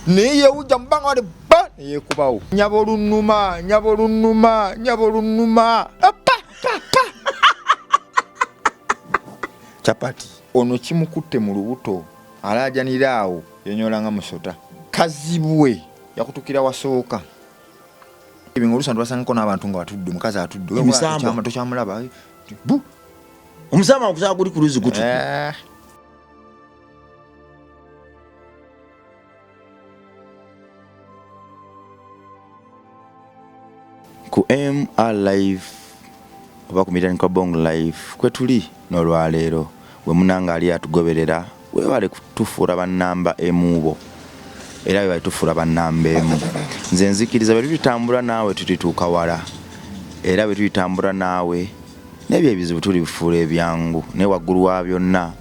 Naye yewujja mu bbanga wali ba neyekubawo. Nyabo olunnuma, nyabo olunnuma, nyabo olunnuma. Pa pa pa. Chapati. Ono kimukutte mu lubuto alaajanira awo yenyola nga musota. Kazibwe yakutukira wasooka. Ebingo oluusi abantu basangako n'abantu nga batudde, omukazi atudde. Emisambwa. Tokyamulaba. Bu. Omusambwa okusaba guli ku luzzi gutudde. Ku MR Live oba ku Miran Kobong Live kwe tuli n'olwaleero. Gwe munange ali atugoberera, weebale kutufuula bannamba emu bo, era weebale tufuula bannamba emu. Nze nzikiriza bwe tulitambula naawe tulituuka wala, era bwe tulitambula naawe n'ebyo ebizibu tulibifuula ebyangu. Naye waggulu wa byonna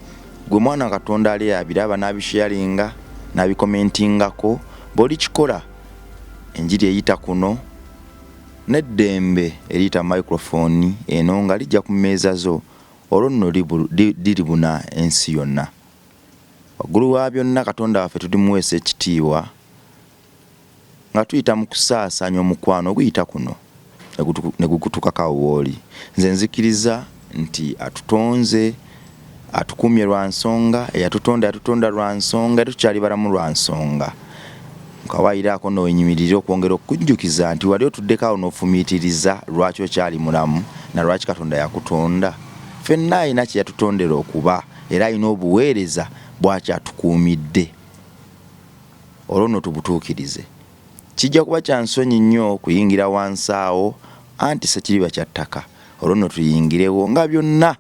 gwe mwana Katonda ali abiraba n'abisharinga n'abikomentingako, bw'olikikola enjiri eyita kuno n'eddembe eriyita microphone eno nga lijja ku mmeeza zo, olwo nno liribuna ensi yonna. Waggulu wa byonna Katonda waffe tulimuweesa ekitiibwa nga tuyita mu kusaasaanya omukwano oguyita kuno ne gukutukako awo w'oli. Nze nzikiriza nti atutonze atukumye lwa nsonga, eyatutonda yatutonda lwa nsonga, era tukyali balamu lwa nsonga. Nkawaayiro ako nno wenyimirire okwongera okukujjukiza nti wali otuddeko awo n'ofumiitiriza lwaki okyali mulamu na lwaki Katonda yakutonda. Ffenna alina kye yatutondera okuba era alina obuweereza bw'akyatukuumidde. Olwo nno tubutuukirize. Kijja kuba kya nsonyi nnyo okuyingira wansi awo anti ssekiriba kya ttaka. Olwo nno tuyingirewo nga byonna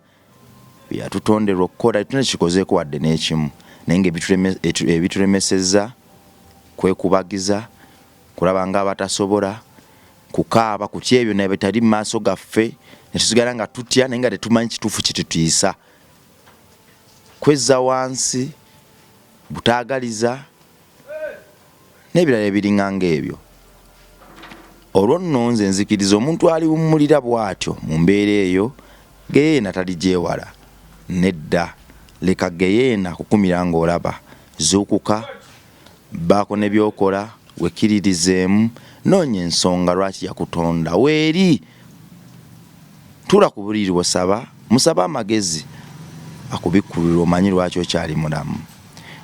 bye yatutonderwa okukola tetulina kye kikozeeko wadde n'ekimu, naye nga ebitulemesezza kwekubagiza, kulaba ng'abatasobola, kukaaba, kutya ebyo naye bitali mu maaso gaffe, ne tusigala nga tutya naye nga tetumanyi kituufu kitutiisa, kwezza wansi, butaagaliza n'ebirala ebiringa ng'ebyo. Olwo nno nze nzikiriza omuntu aliwummulira bw'atyo mu mbeera eyo, geyeena taligyewala. Nedda, leka geyeena kukumira ng'olaba. Zuukuka, baako ne by'okola, wekkiririzeemu, noonya ensonga lwaki yakutonda. Weeri! Tuula ku buliri bwo saba, musabe amagezi akubikkulire omanyi lwaki okyali mulamu.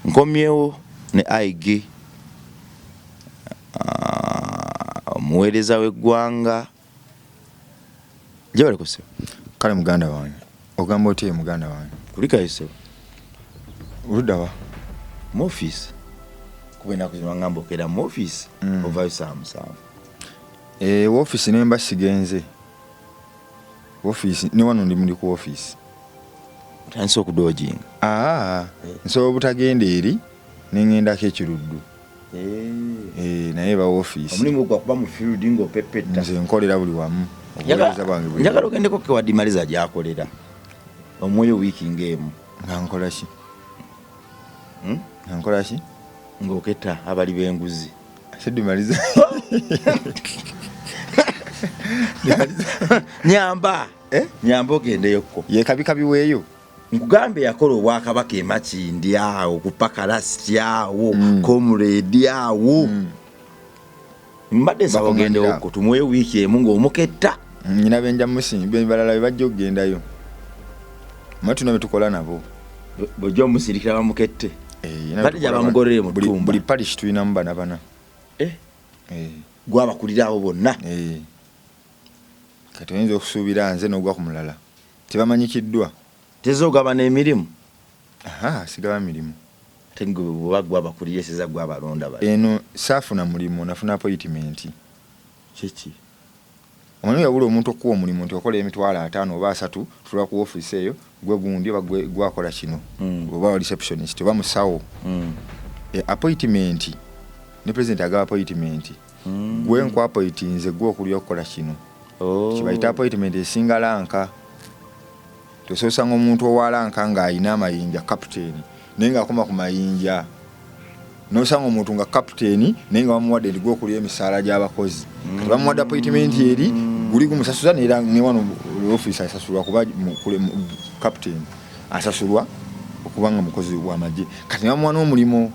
Nkomyewo ne IG omuweereza w'eggwanga. Gyebaleko ssebo. Kale muganda wange, ogamba otya muganda wange? Kulikayo ssebo. Oludda wa? Mu ofiisi. Kuba ennaku zino bangamba okeera mu ofiisi ovaayo ssaawa 7. Woofiisi ne mba sigenze. Woofiisi ne wano ndi muli ku woofiisi. Otandise okudoojinga? Nsobola obutagenda eri ne ŋŋendako ekiruddu. Naye eba woofiisi. Omulimu gwa kuba mu field ng'opepetta. Nze nkolera buli wamu. Obuweereza bwange buli Njagala ogendeko ke Dimaliza gy'akolera. Omwoyo wiiki ng'emu. Nga nkola ki? Nga nkola ki? Ng'oketta abali b'enguzi. Sidimaliza. Nyamba. Nyamba ogendeyokko. Ye kabikabi weeyo. Nkugambe yakola obwakabaka e Makindye awo ku Pakalasiti awo, Comrade awo. Mbadde nsaba ogendewokko tumuwe wiiki emu ng'omuketta. Nnyina benja musinga balala be bajja okugendayo. Mwe tulina be tukola nabo. Bw'ojja omusirikira bamukette. Bali gya bamugolere mu ttumba. Buli parish tulinamu bana bana. Gwe abakulira abo bonna. Kati oyinza okusuubira nze n'ogwa ku mulala. Tebamanyikiddwa. Teza ogabana emirimu? Sigaba mirimu. Ate gwe bw'oba gwe abakulira eseza gwe abalonda bali. Eno saafuna mulimu nafuna appointment. Kiki? Omanyi wabula omuntu okuwa omulimu nti okola 50,000 oba 30 tuula ku ofiisi eyo gwe gundi oba gwe akola kino oba receptionist oba musawo. Appointment ne president agaba appointment. Gwe nku appointinze gwe okulya okukola kino. Kibayita appointment esinga lanka. Tosoosanga omuntu owa lanka ng'alina amayinja captain naye ng'akoma ku mayinja. N'osanga omuntu nga captain naye nga bamuwadde nti gwe okulya emisaala gy'abakozi. Kati bamuwadde appointment eri guli gumusasuza n'era ne wano ofiisi asasulwa kuba captain asasulwa okuba nga mukozi w'amagye. Kati ne bamuwa n'omulimu.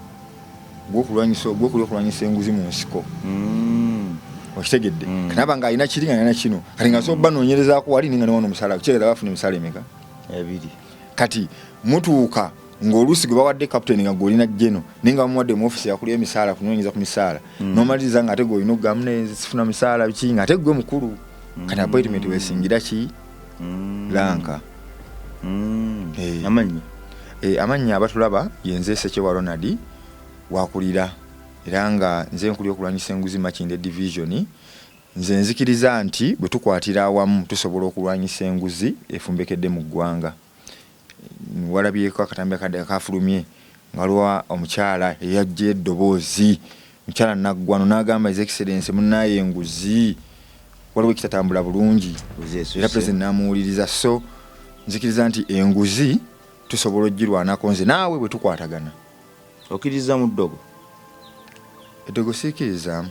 Gwokulwanyisa gwokuli okulwanyisa enguzi mu nsiko. Okitegedde? Kanaba nga alina kiri, nga alina kino, kati nga soba banoonyerezaako wali ninga newano omusaala kitegeeza bafuna emisaala emeka? Ebiri. Kati mutuuka ng'oluusi gwe bawadde captain nga gwolina geno, naye nga bamuwadde mu ofisi yakulya emisaala, kunoonyeza ku misaala, n'omaliriza nga ate gweolina okugamba naye sifuna misaala biki, nga ate gwe mukulu. Kati appointment wesingira ki? Rank. Amannya? Amannya, abatulaba, yenze Sekyewa Ronald wakulira, era nga nze nkuli okulwanyisa enguzi Makindye Division. Nze nzikiriza nti bwe tukwatira awamu tusobola okulwanyisa enguzi efumbekedde mu ggwanga. Walabyeko akatambi akadde akafulumye nga waliwo omukyala eyajja eddoboozi, mukyala Naggwano, n'agamba, "His Excellence, munaaye enguzi, waliwo ekitatambula bulungi." Enguzi esusse. Era President n'amuwuliriza. So nzikiriza nti enguzi tusobola ogirwanako nze naawe bwe tukwatagana. Okkiririza mu ddogo? Eddogo siikirizaamu.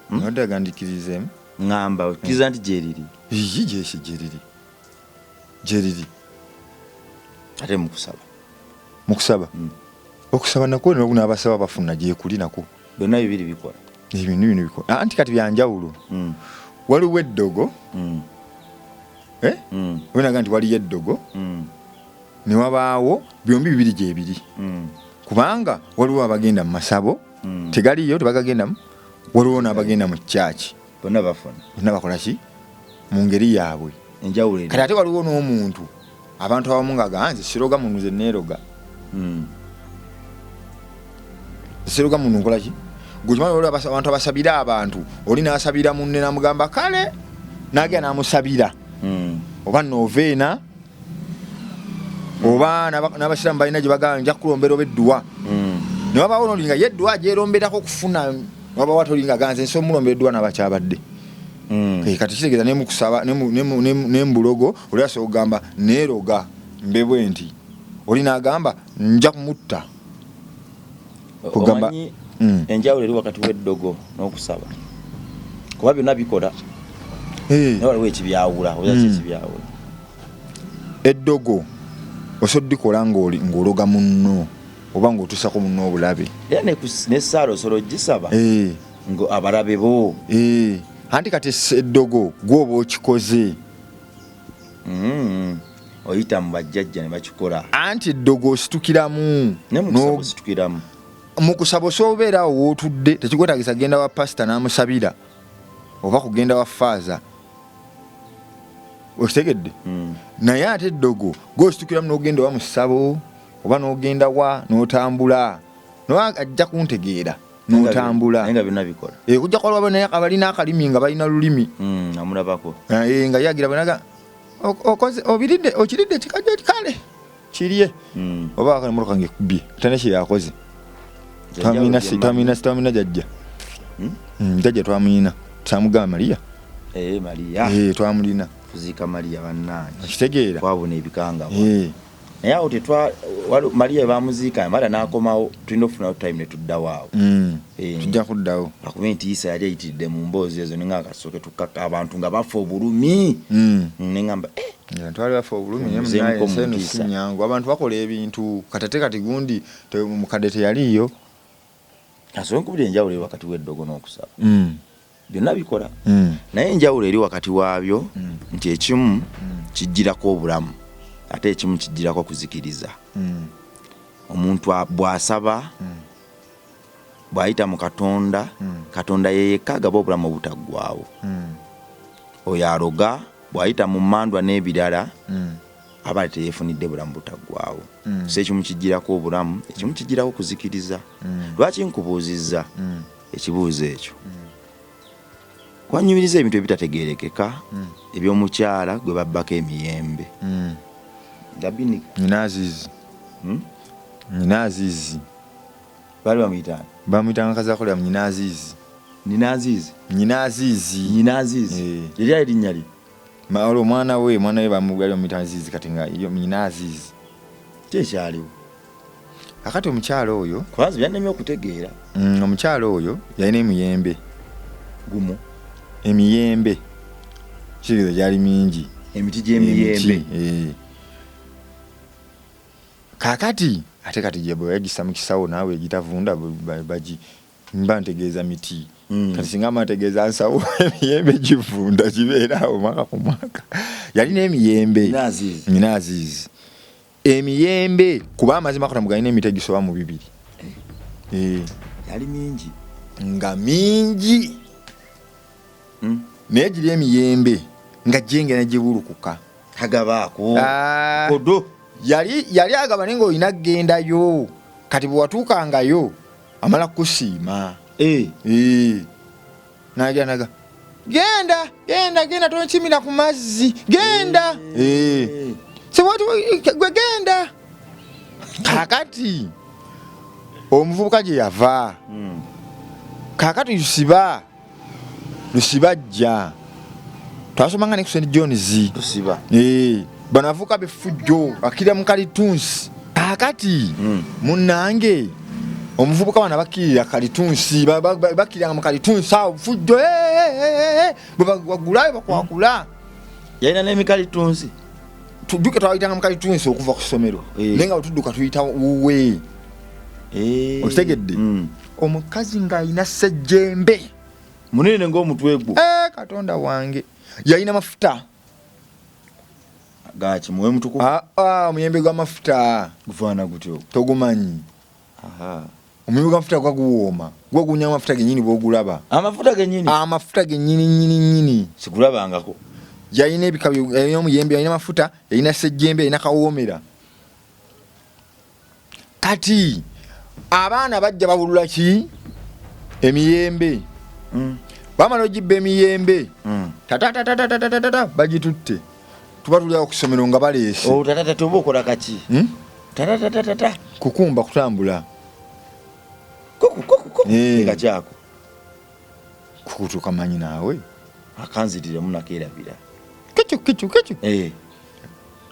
Noddaga ndikirizeemu? Ŋŋamba, okkiriza nti gyeriri? Iyi, gyeki, gyeriri, gyeriri. Ate mu kusaba? Mu kusaba? Okusaba nakwo n'abasaba bafuna, gyekuli nakwo. Byonna bibiri bikola? Ebintu bino bikola, anti kati byanjawulo. Waliwo eddogo. Eh? Wenaga nti waliyo eddogo ne wabaawo, byombi bibiri gyebiri, kubanga waliwo abagenda mu masabo, tegaliyo, tebagagendamu, waliwo n'abagenda mu kyaki. Bonna bafuna? Bonna bakola ki mu ngeri yaabwe. Enjawulo eri? Kati ate waliwo n'omuntu, abantu abamu nga ganze siroga muntu, nze neeroga. Siroga muntu, nkola ki? Gwekimanyi, waliwo abantu abasabira abantu, oli n'asabira munne n'amugamba kale, n'agenda n'amusabira oba noveena oba n'abasiraamu balina gye bagamba, nja kukulombera oba edduwa. Ne wabaawo noli nga ye edduwa gyeromberako okufuna, wabawo ate oli nga ganze nsobola omulombera edduwa n'abakyabadde. Kati kitegeeza nemukusaba ne mu bulogo, oli asobola okugamba neeroga mbebwe nti oli n'agamba nja kumutta. Omanyi enjawulo eri wakati w'eddogo n'okusaba? Kuba byonna bikola, naye waliwo ekibyawula oba ki ekibyawula? Eddogo osobola oddikola ng'ologa munno oba ng'otuusako munno obulabe. Era n'essaala osobola ogisaba ngo abalabe bo. Anti kati eddogo gwoba okikoze. Oyita mu bajjajja ne bakikola. Anti eddogo ositukiramu. Ne mu kusaba ositukiramu. Mu kusaba osobola obeera awo wootudde, tekikwetagisa kugenda wa pasita n'amusabira oba kugenda wa faaza, okitegedde? Naye ate eddogo gwositukiramu n'ogenda oba mu ssabo oba n'ogenda wa n'otambula, noba ajja kuntegeera, n'otambula. Naye nga byonna bikola. Kujja kwaliwo naye abalina akalimi nga balina lulimi. Amulabako. Nga yagira bwenaga okoze obiridde, okiridde kikajja kale kirye oba akale motoka ngekubye tane kyeyakoze. Twamuyina twamuyina jajja. Jajja twamuyina, twamugamba Mariya. Eh, Mariya. Twamulina. Kuziika Mariya, bannange. Okitegeera? Twabona ebikangabwa. Naye awo tetwa Mariya bamuziika, mala n'akomawo, tulina okufunayo time ne tuddawo awo. Tujja kuddawo. Akuba entiisa yali eyitiridde mu mboozi ezo, nenga kasooke tukaka abantu nga bafa obulumi. Neŋŋamba, eh, Abantu bali bafa obulumi, naye Muzeemuko munaye mu ensi eno ntiisa. si nyangu, abantu bakola ebintu. Kati ate kati gundi mukadde teyaliiyo. Kasooke nkubira enjawulo eri wakati w'eddogo n'okusaba. Byonna bikola, naye enjawulo eri wakati waabyo nti ekimu kijjirako obulamu, ate ekimu kijjirako kuzikiriza. Omuntu bw'asaba, bw'ayita mu Katonda, Katonda ye yekka agaba obulamu obutaggwaawo. Oyo aloga bw'ayita mu mandwa n'ebirala, aba teyeefunidde bulamu butaggwaawo. So ekimu kijjirako obulamu, ekimu kijjirako kuzikiriza. Lwaki nkubuuzizza ekibuuzo ekyo? Kwanyumiriza ebintu ebitategeerekeka eby'omukyala gwe babbako emiyembe. Gabini. Nyina Azizi. Nyina Azizi. Baali bamuyitaani? Bamuyitanga kazakolera mu Nyina Azizi. Nina Azizi? Nyina Azizi. Nyina Azizi. Lyali erinnya lye? Olwo omwana we bamubali bamuyita Azizi, kati nga yo Nyina Azizi. Ki ekyaliwo? Akati omukyala oyo Kubanza byannemye okutegeera. Omukyala oyo yalina emiyembe. Gumu? Emiyembe kitegeeza gyali mingi. Emiti gy'emiyembe. Emiti. Kaakati Ate kati gye bwe yagisa mu kisawo naawe egitavunda bagi mba ntegeeza miti. Kati singa mba ntegeeza nsawo, emiyembe givunda, gibeera awo mwaka ku mwaka. Yalina emiyembe. Nina Azizi. Nina Azizi. Emiyembe, kuba amazima katamu galina emiti egisoba mu 2. Yali mingi. Nga mingi. Naye giri emiyembe nga gyengera gibulukuka. Tagabaako. Kodo. Yali agaba naye ng'olina kugendayo. Kati bwe watuukangayo amala kukusiima. N'agira naga, genda, genda, genda, tonkimira ku mazzi, genda. Gwe genda. Kaakati omuvubuka gye yava. Kaakati Lusiba ajja. Twasomanga ne ku St John's. Lusiba. Bano avuka befujjo akira mu kalitunsi. Kaakati munnange omuvubuka bano bakkirira kalitunsi, bakkirira mu kalitunsi awo fujjo, bwe bagulayo bakwakula. Yalina n'emikalitunsi. Tudduke twayitanga mu kalitunsi okuva ku ssomero. Naye nga bwe tudduka tuyita wuwe. Okitegedde? Omukazi ng'alina ssejjembe. Munene ng'omutwe gwo. Katonda wange. Yalina mafuta. Gaki muwe mutukufu? Omuyembe gw'amafuta. Gufaana gutyo. Togumanyi. Omuyembe gw'amafuta gwa guwooma. Gwa gunya amafuta gennyini bw'ogulaba. Amafuta gennyini? Amafuta gennyini nnyini nnyini. Sikulabangako. Yalina ebika yalina omuyembe, yalina amafuta, yalina ssejjembe, yalina kawoomera. Kati abaana bajja bawulula ki? Emiyembe. Bamala ogibba emiyembe. Tata, bagitutte. Tuba tuli awo ku ssomero nga baleese. Oh, tata, tata, oba okola kaki? Tata, tata, tata. Kukumba kutambula. Kuku, kuku, kuku. Nga kyako. Kukutuka manyi naawe. Akanziriremu nakeerabira. Kicu, kicu, kicu.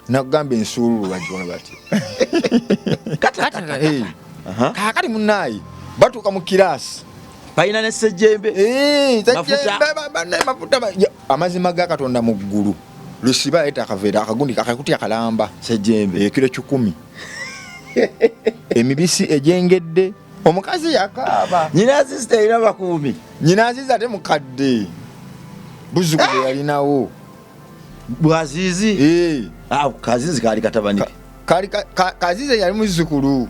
Nakugamba ensuululu bagibona bati. Kata, kata, kata. Kaakati munnaayi batuuka mu kiraasi. Balina ne ssejjembe. Ssejjembe, Mafuta. mafuta ya, amazima ga Katonda mu ggulu. Lusiba aleeta akaveera akagundi akakuti akalamba. Ssejjembe. Kiro 10. Emibisi egyengedde. Omukazi yakaaba. Nnyina Azizi talina bakuumi. Nnyina Azizi ate mukadde. Buzuku bwe yalinawo. Bwazizi? Kazizi kaali katabani ke. Kaali Kazizi yali muzzukulu.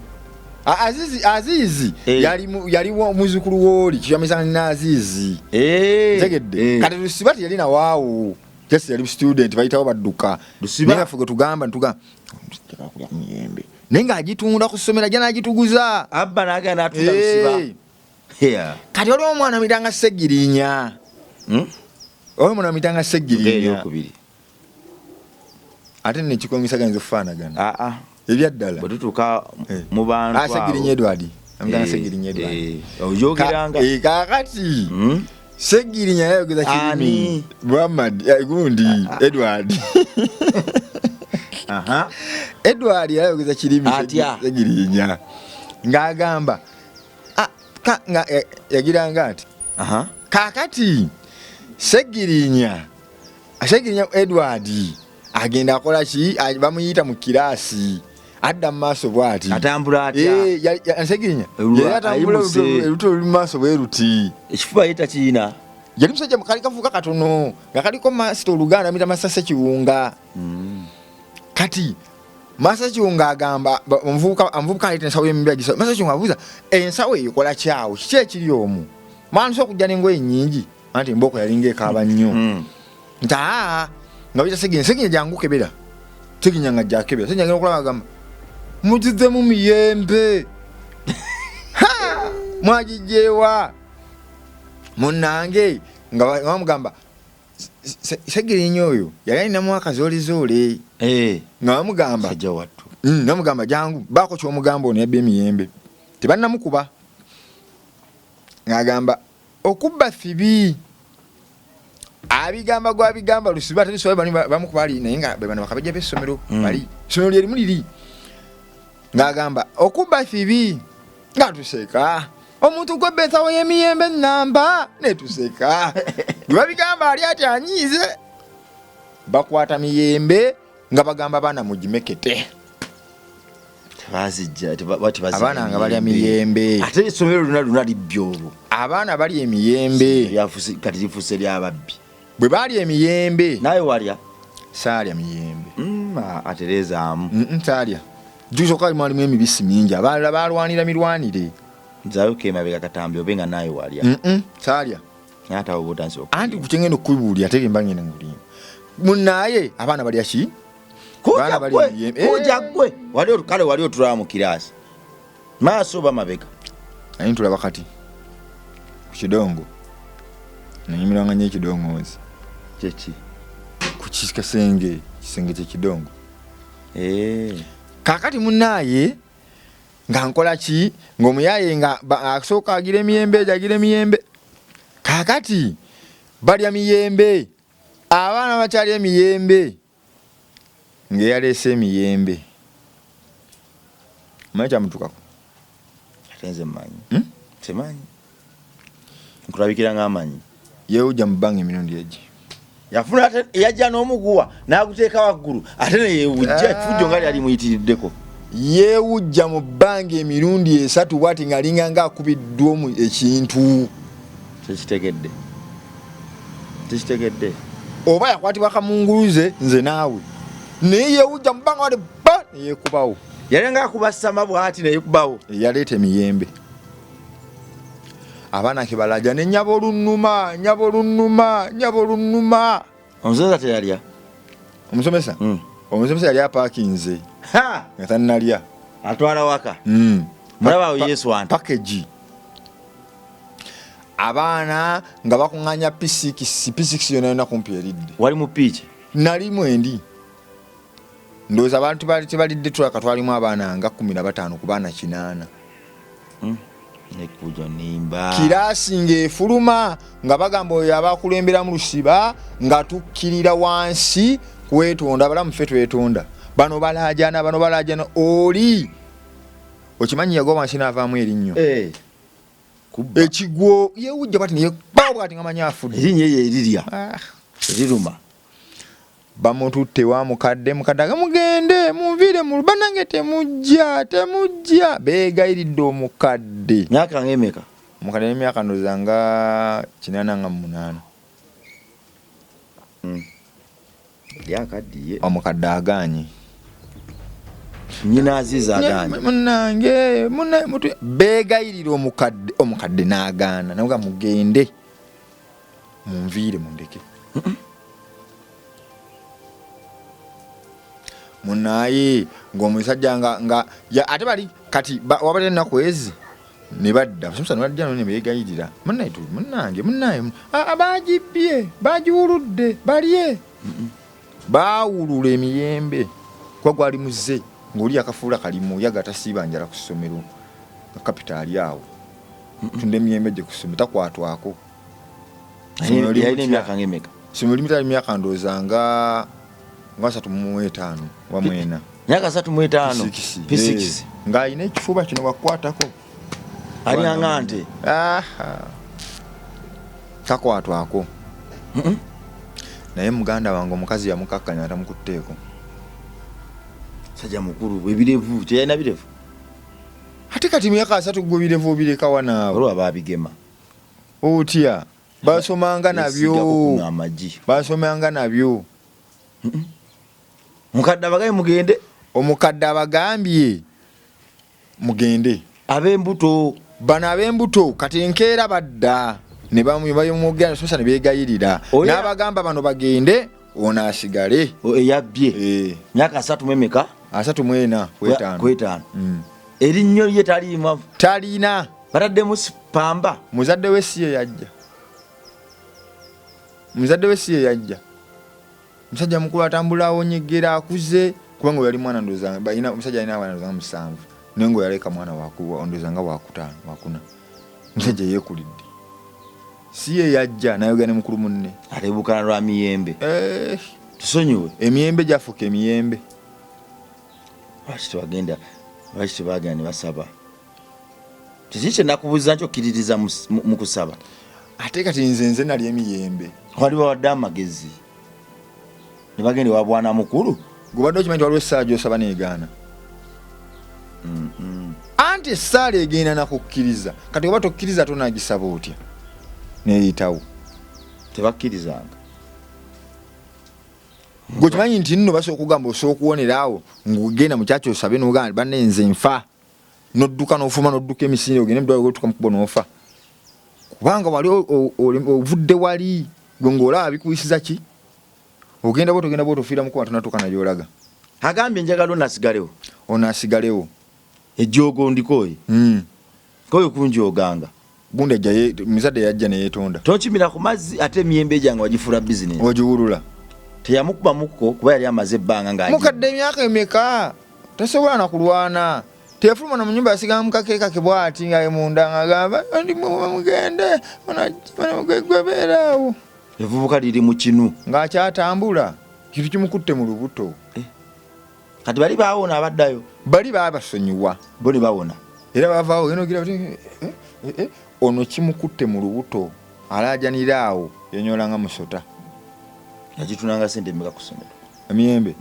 Azizi yali muzzukulu w'oli, kiyamizanga nnyina Azizi. Ntegedde. Kati Lusiba teyalina waawo. Just yali student, bayitawo badduka. Lusiba. Naye ffe gwe tugamba, ntugamba, Njagala kulya ku miyembe. Naye ng'agitunda ku ssomero, ajja n'agituguza. Abba n'agenda n'atunda Lusiba. Kati waliwo omwana amuyitanga Ssegirinya. Waliwo omwana amuyitanga Ssegirinya. Eryokubiri. Ate nno ekikwengisa gayinza okufaanagana. Ebyaddala. Bwe tutuuka mu bantu Ssegirinya abo. Edward. Amuyitanga Ssegirinya Edward. Oyogeranga. Kaakati. Ssegirinya yayogeza kirimi. Ani? Muhammad, gundi, Edward. Edward yayogeza kirimi Atya? Ssegirinya. Ng'agamba, nga yagiranga nti, Kaakati Ssegirinya Edward agenda akola ki? Bamuyita mu kiraasi. Adda mu maaso bw'ati. Atambula atya? Ssegirinya. Olwa, Yali atambula ayimuse. oluto luli mu maaso bwe luti. Ekifuba ye takiina. Yali musajja mukali kavuka katono nga kaliko masita Oluganda amuyita Masita Ssekiwunga. Kati Masita Ssekiwunga agamba, omuvubuka aleeta ensawo y'emibiri agisa. Masita Ssekiwunga abuuza, ensawo eyo ekola ki awo? Kiki ekiri omwo? Mwana nsobola okujja n'engoye nnyingi. Anti embooko yalinga ekaaba nnyo. Nti, nga bayita Ssegirinya, Ssegirinya jangu kebera. Ssegirinya nga ajja akebera. Ssegirinya agenda okulaba agamba, mugizemu miyembe. Ha! Mwagiggyewa. Munnange nga bamugamba, Ssegirinya oyo yali alinamu akazoolizoole. Nga bamugamba, Sajja wattu. Bamugamba jangu, baako ky'omugamba ono yabba emiyembe. Tebannamukuba. Ng'agamba, okubba fibi. Abigamba gw'abigamba Lusiba, ate Lusiba bano bamukuba ali naye nga be bano bakabejja b'essomero bali. Essomero lye limu liri. Ng'agamba, okubba fibi. Nga tuseka. Omuntu gw'obba ensawo y'emiyembe nnamba, ne tuseka. Bwe babigamba ali ati anyiize. Bakwata miyembe nga bagamba abaana mugimekete. Tebazijja, tebazijja. Abaana nga balya miyembe. Ate essomero lyonna lyonna libbi olwo. Abaana balya emiyembe. Lyafuuse, kati lifuuse lyababbi. Bwe balya emiyembe. Naawe walya? Saalya miyembe. Atereezaamu. Saalya. Jjuuzi mwalimu emibisi mingi, abalala balwanira mirwanire. Nzaayo ko emabega katambi obe nga naawe walya. Saalya. Naye ate awo oba otandise okulya. Anti ku kyengenda okukubuulira ate mba ngenda ngulimba. Munnaaye abaana balya ki? Kujja ggwe, kujja ggwe. Wali kale wali otulaba mu kiraasi. Maaso oba mabega? Naye ntulaba kati ku kidongo. Nanyumirwanga nnyo ekidongo nze. Kyeki? Ku kisenge, kisenge ky'ekidongo. Kaakati munnaaye nga nkola ki? Ng'omuyaaye nga asooka agira emiyembe egyo, agira emiyembe. Kaakati balya miyembe. Abaana bakyali emiyembe. Ng'eyaleese emiyembe. Omanyi kyamutuukako? Ate nze mmanyi. Simanyi. Nkulabikira ng'amanyi. Yeewujja mu bbanga emirundi egi. Yafuna ate yajja n'omuguwa n'aguteeka waggulu ate ne yeewujja effujjo nga lyali muyitiriddeko. Yeewujja mu bbanga emirundi esatu bw'ati ng'alinga ng'akubiddwa ekintu. Tekitegedde. Tekitegedde. Oba yakwatibwa kamunguluze nze naawe. Naye yeewujja mu bbanga bw'ati ba ne yeekubawo. Yali ng'akuba ssama bw'ati ne yeekubawo. Yaleeta emiyembe. Abaana ke balaja ne nnyabo olunnuma, nnyabo olunnuma, nnyabo olunnuma. Omusomesa teyalya? Omusomesa? Omusomesa yali apaakinze. Ha! Nga tannalya. Atwala waka? Mulaba awo Yesu anti. Package. Abaana nga bakuŋŋaanya P6, P6 yonna yonna kumpi eridde. Wali mu P ki? Nali mwendi. Ndowooza abantu baali tebalidde tulaka twalimu abaana nga 15 ku baana 8. Nekujo nimba. Kiraasi ng'efuluma nga bagamba oyo abakulemberamu lusiba nga tukkirira wansi kwetonda, abalamu ffe twetonda. Bano balaajana, bano balaajana, oli okimanyi yagwa wansi n'avaamu erinnyo. Kubba. Ekigwo yeewujja bw'ati ne yeekuba bw'ati nga manyi afudde. Erinnya eryo erirya. Eriruma. Bamututte wa mukadde, mukadde aga mugende munviire mu bannange temujja, temujja. Beegayiridde omukadde. Myaka ng'emeka? Omukadde n'emyaka ndowooza nga 88. Yali akaddiye. Omukadde agaanye. Nnyina Aziza agaanye. Munnange, munna, mutu, beegayirira omukadde, omukadde n'agaana. Namuga mugende munviire mundeke. Munaaye ng'omusajja nga ya, ate bali kati wabadde ennaku ezi ne badda. Abasomesa ne bajja ne beegayirira. Munnaye tu, munnange, munnaye, baagibbye, baagiwuludde, balye. Baawulula emiyembe kuba gwali muze ng'oli akafuula kalimu yaga tasiiba njala ku ssomero nga kapita ali awo. Tunda emiyembe gye ku ssomero takwatwako. Yalina emyaka ng'emeka? Ssomero limu tali myaka ndowooza nga 35 oba mwena. Myaka 35? P6. P6. Ng'alina ekifuba kino bakukwatako. Alina nga nte? Aha. Takwatwako. Naye muganda wange omukazi yamukakkanya atamukutteeko. Sajja mukulu, ebirevu, teyalina birevu? Ate kati myaka 3 gwe birevu obireka wa naawe? Olwo abaabigema. Otya? Basomanga nabyo. Yesiigako kuno amagi. Basomanga nabyo. Mukadde abagambye mugende. Omukadde abagambye mugende. Ab'embuto. Bano ab'embuto kati enkeera badda ne bamwogera ne ne beegayirira. Oya. N'abagamba bano bagende ono asigale. O, eyabbye. Myaka asatu mu emeka? Asatu mu ena, ku etaano. Ku etaano. Erinnyo lye taliima. Talina. Bataddemu pamba. Muzadde we si ye yajja. Muzadde we si ye yajja. Musajja mukulu atambula awonyegera akuze kubanga yali mwana ndowooza balina omusajja alina abaana ndowooza nga 7 naye nga yaleka mwana ndowooza nga wakutaano, wakuna. Omusajja yeekulidde. Si ye yajja n'ayogera ne mukulu munne. Aleebukana lwa miyembe. Tusonyiwe. Emiyembe gyafuuka emiyembe. Lwaki tebagenda, lwaki tebagenda ne basaba? Kiki kye nakubuuza nti okkiririza mu kusaba? Ate kati nze nali emiyembe. Wali bawadde amagezi. Ne bagenda ewa bwana mukulu. Gwe badde okimanyi nti waliwo essaawa gy'osaba n'egaana? Anti essaala egenda nakukkiriza. Kati oba tokkiriza tonagisaba otya neyitawo? Tebakkirizanga. Gwe kimanyi nti nno basobola okugamba osobola okuwonera awo ng'ogenda mu kyaki osabe n'ogamba banne nze nfa, n'odduka n'ofuluma n'odduka emisinde ogende mu ddwaliro otuuka mu kkubo n'ofa, kubanga wali ovudde wali gwe ng'olaba bikuyisiza ki, ogenda bw'oti ogenda bw'oti ofiira mu kkubo nga tonatuuka na gy'olaga. Agambye njagala ono asigalewo. Ono asigalewo. Ejjoogo ndikooye. Nkooye okunjooganga. Gundi ajja ye, muzadde yajja ne yeetonda. Tokimira ku mazzi ate emiyembe gyange wagifuula bizinensi. Ogiwulula. Teyamukuba mukko kuba yali amaze ebbanga nga mukadde emyaka emeka tasobola na kulwana. Teyafuluma na mu nnyumba, yasigala mu kakeeka ke bw'ati nga munda ng'agamba ndi mugende gwe beera awo. Evvubuka liri mu kinu. Ng'akyatambula kintu kimukutte mu lubuto. Kati bali bawona abaddayo. Bali babasonyiwa. Bo ne bawona. Era bavaawo genda ogira bati, ono kimukutte mu lubuto alaajanira awo yanyola nga musota. Yagitunanga ssente mmeka ku ssomero? Emiyembe?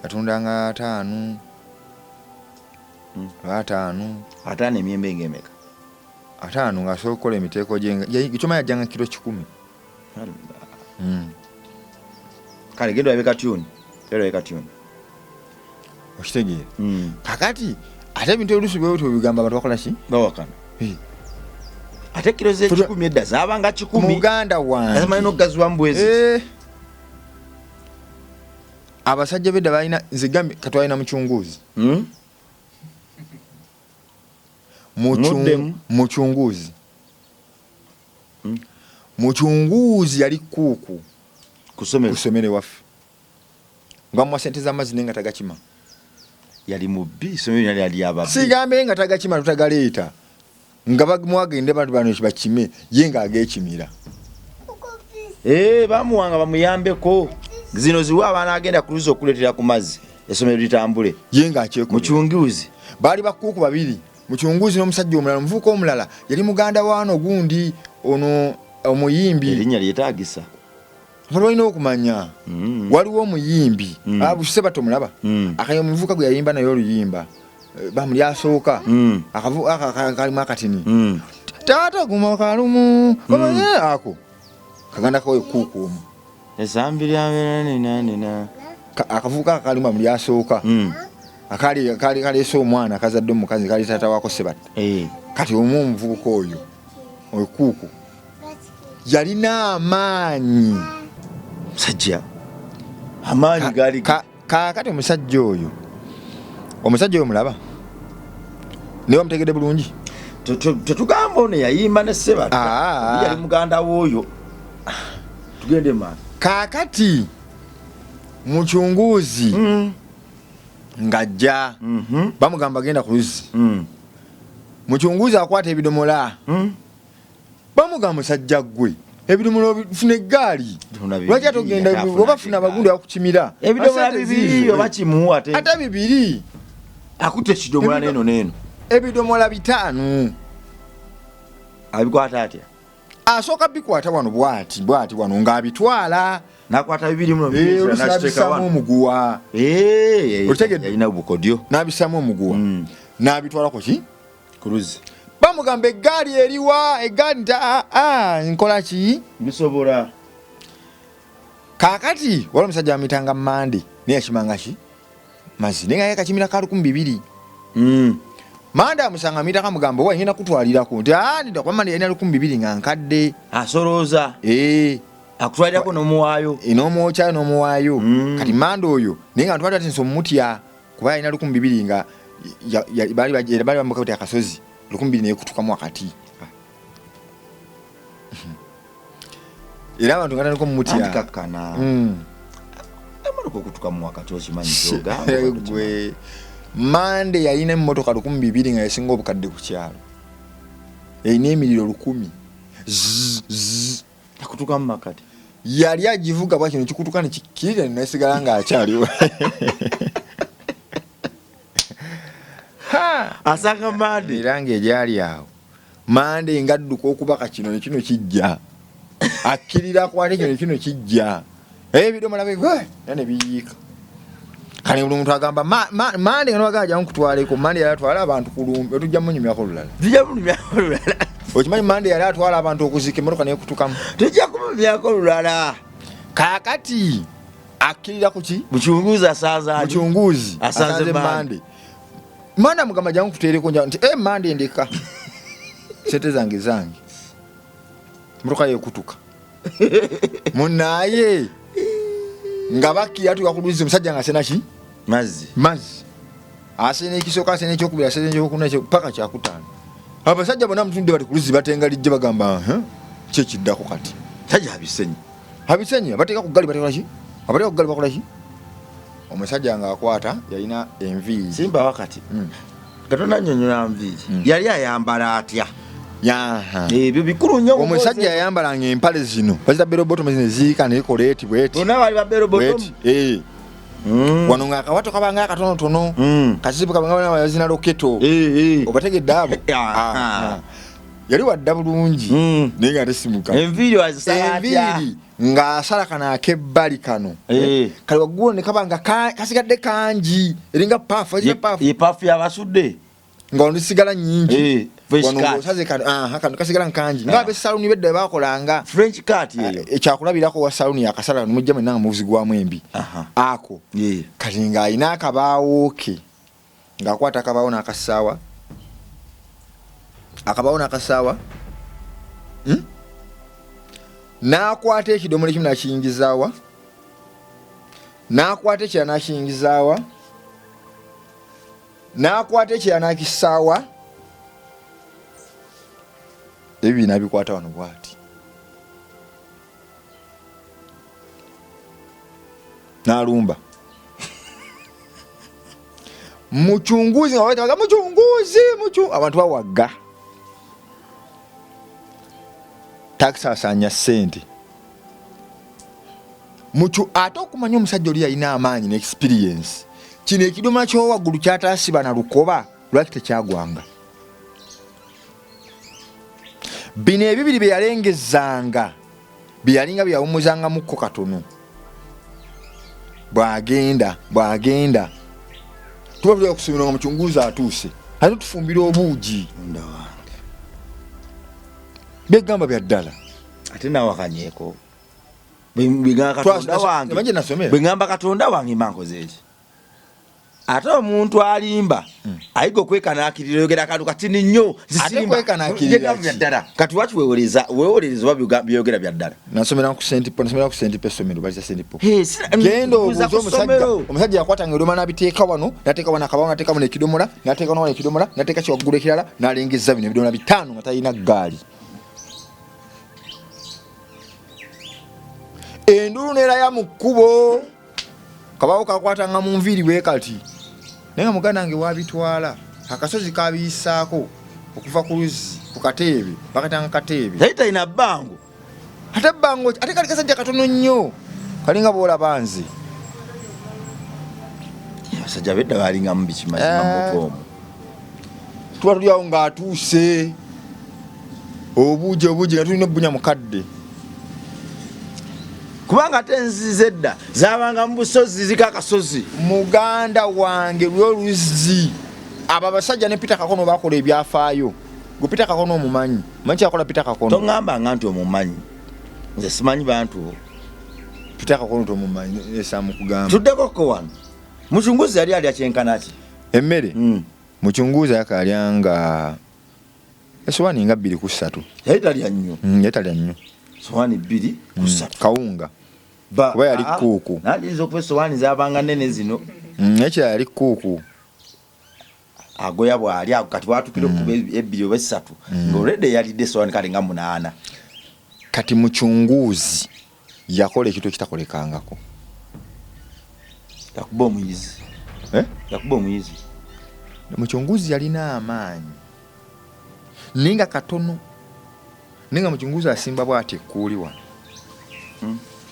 Yatundanga 5. 5. 5 emiyembe ng'emeka? 5 ng'asobola okukola emiteeko gye kyoma yajjanga kiro 100. Kale genda olabe katyuni. Genda olabe katyuni. Okitegeera? Kakati ate ebintu oluusi bwe bityo bigamba abantu bakola ki? Bawakana. Ate kiro z'ekikumi edda zaabanga 100. Muganda wange. Azimanyi n'okugaziwa mu bwezi. Abasajja b'edda balina, nze gambye kati balina mucunguzi. Muddemu. Mucunguzi. Mucunguzi yali kuuku. Ku ssomero. Ku ssomero ewaffe. Nga bamuwa ssente z'amazzi naye nga tagakima. Yali mubbi, essomero lyonna lyali ly'ababbi. Sigambe nga tagakima tutagaleeta. Nga bamuwa agende bantu bano bakime, ye ng'ageekimira. Bamuwanga bamuyambeko. Zino ziwe abaana agenda ku luzzi okuleetera ku mazzi, essomero litambule. Ye ng'akyekolera. Mucunguzi. Baali bakuuku babiri. Mucunguzi n'omusajja omulala, omuvubuka omulala yali muganda waano gundi ono omuyimbi. Erinnya lyetaagisa. Abantu balina okumanya. Waliwo omuyimbi. Ssebato omulaba. Akayo omuvubuka gwe yayimba naye oluyimba. Bamuli asooka. Kalimu akatini. Taata guma kalumu. Ako. Kaganda kawe kuuku omu. Esambi lya nina nina. Akavubuka kalimu bamuli asooka. Akali kali kaleese omwana akazadde omukazi kali taata waako Ssebatta. Kati omu omuvubuka oyo okuuku yalina amaanyi. Musajja amaanyi gaali kaakati omusajja oyo, omusajja oyo mulaba naye wamutegedde bulungi. Tetugamba ono yayimba ne Ssebatta. Yali muganda w'oyo. Tugende maaso. Kaakati mucunguzi ng'ajja bamugamba genda ku luzzi. Mucunguzi akwata ebidomola. Bamugamba musajja ggwe ebidomola obifuna eggaali. Lwaki ate ogenda oba funa abagundi bakukimira? Ebidomola Asente bibiri ziizo. oba kimu ate. Ate bibiri. Akutte ekidomola n'eno n'eno. Ebidomola 5. Abikwata atya? Asooka bikwata wano bw'ati, bw'ati wano ng'abitwala. N'akwata bibiri muno, bibiri Oluusi n'akiteeka n'abissaamu wano. omuguwa. Otegedde? Yalina obukodyo. N'abissaamu omuguwa. N'abitwala ku ki? Ku luzzi. Bamugamba eggaali eriwa, eggaali nti, nkola ki? Bisobola. Kaakati waliwo omusajja bamuyitanga Mande, naye yakimanga ki? Mazzi. Naye nga ye kakimira ka 2000. Mande amusanga amuyitako amugamba, owa ngenda kutwalirako. Nti, ndidda kuba Mande yalina 2000 nga nkadde. Asolooza. Akutwalirako n'omuwaayo. N'omwokyayo n'omuwaayo. Kati Mande oyo, naye nga ntwalira ati nso mutya, kuba yalina 2000 nga baali bamuka kuti akasozi, 2000 neyekutukamu akati. Era abantu nga tandika omutya. Anti kakkana. Emmotoka okutukamu wakati okimanyi ky'ogamba, Gwe. okimanyi. Mande yalina emmotoka 2000 nga yasinga obukadde ku kyalo. Erina emiriro 1000. Zzz, zzz. Yakutukamu makati. Yali agivuga bwa kino kikutuka ne kikkirira ne nasigala ng'akyaliwo. Ha! Asanga Mande. Era ng'egyali awo. Mande ng'adduka okubaka kino ne kino kijja. Akkirira akwate kino ne kino kijja. Ebidomola bye, era ne biyiika. Kale buli muntu agamba Mande nga nobagamba jangu nkutwaleko. Mande yali atwala abantu kulumbe, tujja munyumyako lulala. Tujja munyumyako lulala. Okimanyi Mande yali atwala abantu okuziika emmotoka nekutukamu. Tujja kumunyumyako lulala. Kaakati akkirira ku ki? Muchunguzi asanze ani? Muchunguzi asanze asanze Mande. Mande. Mande amugamba jangu nkuteereko, nja nti Mande ndeka. Sente zange zange. Mmotoka yekutuka. Munaaye nga bakkira tuka ku luzzi, omusajja nga asena ki? Mazzi. Mazzi. Asena ekisooka, asena ekyokubiri, asena ekyokuna, paka kyakutaano. Abasajja bonna mutunde bali ku luzzi batengalijje bagamba, ki ekiddako kati? Sajja abisenyi. Abisenyi, abateeka ku ggali bateeka ki? Abateeka ku ggali bakola ki? Omusajja ng'akwata yalina enviiri. Simba wakati. Nga tonannyonnyola nviiri. Yali ayambala atya? Yaha. Ebyo bikulu nnyo mu Omusajja mboozi. yayambalanga empale zino. Bazita bell bottom zino eziyiika naye kola eti bweti. Bonna bali ba bell bottom. Bweti. Wano ng'akawato kabanga akatonotono. Kazibu kabanga bana bazina loketo. Obategedde abo? Yali wadda bulungi. Naye nga tesimuka. Enviiri wazisala atya? Enviiri ng'asala kano ak'ebbali kano. Kale waggulu ne kaba nga kasigadde kangi. Eringa paafu, eringa paafu. Ye paafu y'abasudde. Nga wano zisigala nnyingi. French Wano cut. ng'osaze kano, aha, kano kasigala nkangi. Nga ab'essaluni bedda bwe baakolanga. French cut eyo. Ekyakulabirako wa saluni akasala kano mujja mwenna nga muzigwamu embi. Ako. Kati ng'alina akabaawo ke. Ng'akwata akabaawo n'akasaawa. Akabaawo n'akasaawa. N'akwata ekidomola ekimu n'akiyingizaawa. N'akwata ekirala n'akiyingizaawa. N'akwata ekirala n'akissaawa. Ebyo n'abikwata wano bw'ati. N'alumba. Muchunguzi nga bayita muchunguzi, abantu bawagga. Takusaasaanya ssente. Ate okumanya omusajja oli yalina amaanyi ne experience. Kino ekidomola ky'owaggulu kyataasiba na lukoba, lwaki tekyagwanga? Bino ebibiri bye yalengezanga, bye yalinga bye yawummuzangamukko katono. Bw'agenda, bw'agenda. Tuba tuli okusomera nga muchunguzi atuuse. Ate tufumbira obuugi. Byegamba bya ddala. Ate nawakanyeeko. Bwe ngamba Katonda wange. Manje nasomera. Bwe ngamba Katonda wange mba nkoze eki? Ate omuntu alimba, ayiga okwekanaakirira, oyogera akantu katini nnyo, Ate zisimba. kwekanaakirira Byegamba ki? bya ddala. Kati lwaki weewolereza oba byogera bya ddala? Nasomera ku Saint Paul, nasomera ku Saint Paul essomero, balisa Saint Paul. Hey, sina, Genda mbuuza obuuze ku omusajja. ssomero. Omusajja yakwatanga ebyuma n'abiteeka wano, n'ateeka wano akabaawo, n'ateeka wano ekidomola, n'ateeka wano ekidomola, n'ateeka kiwaggulu ekirala, n'alengezza bino ebidomola 5 nga talina ggaali. Enduulu n'eraya mu kkubo. Kabaawo kakwatanga mu nviiri bwe kati. Naye nga muganda wange wabitwala, akasozi kabiyisaako okuva ku luzzi ku kateebe, bakatanga kateebe. Yali talina bbango. Ate bbango, ate kali kasajja katono nnyo. Kalinga bw'olaba nze. Abasajja b'edda baalinga mu biki mazima mu buto omwo. Tuba tuli awo ng'atuuse. Obuugi, obuugi nga tulina obbunya mukadde. Kubanga ate enzizi z'edda zaabanga mu busozi, ziriko akasozi. Muganda wange lwe luzzi. Abo abasajja ne Peter Kakono baakola ebyafaayo. Gwe Peter Kakono omumanyi? Omanyi kyakola Peter Kakono? Toŋŋambanga nti omumanyi. Nze simanyi bantu bo. Peter Kakono tomumanyi, esamukugamba. Tuddeko ko wano. Muchunguzi yali alya kyenkana ki? Emmere? Muchunguzi akalya nga essowaani nga 2 ku 3. Yali talya nnyo. Yali talya nnyo. Essowaani 2 ku 3. Kawunga. Kuba yali kkuuku. Nandiyinza okuba essowaani zaabanga nnene zino. Naye yali kkuuku. Agoya bw'ali ago kati bw'atuukira okuba ebbiri oba essatu, ng'olwedde yalidde essowaani kale nga 8. Kati Muchunguzi yakola ekintu ekitakolekangako. Yakuba omuyizi. Yakuba omuyizi. Muchunguzi yalina amaanyi. Naye nga katono. Naye nga Muchunguzi asimba bw'ati ekkuuli wano.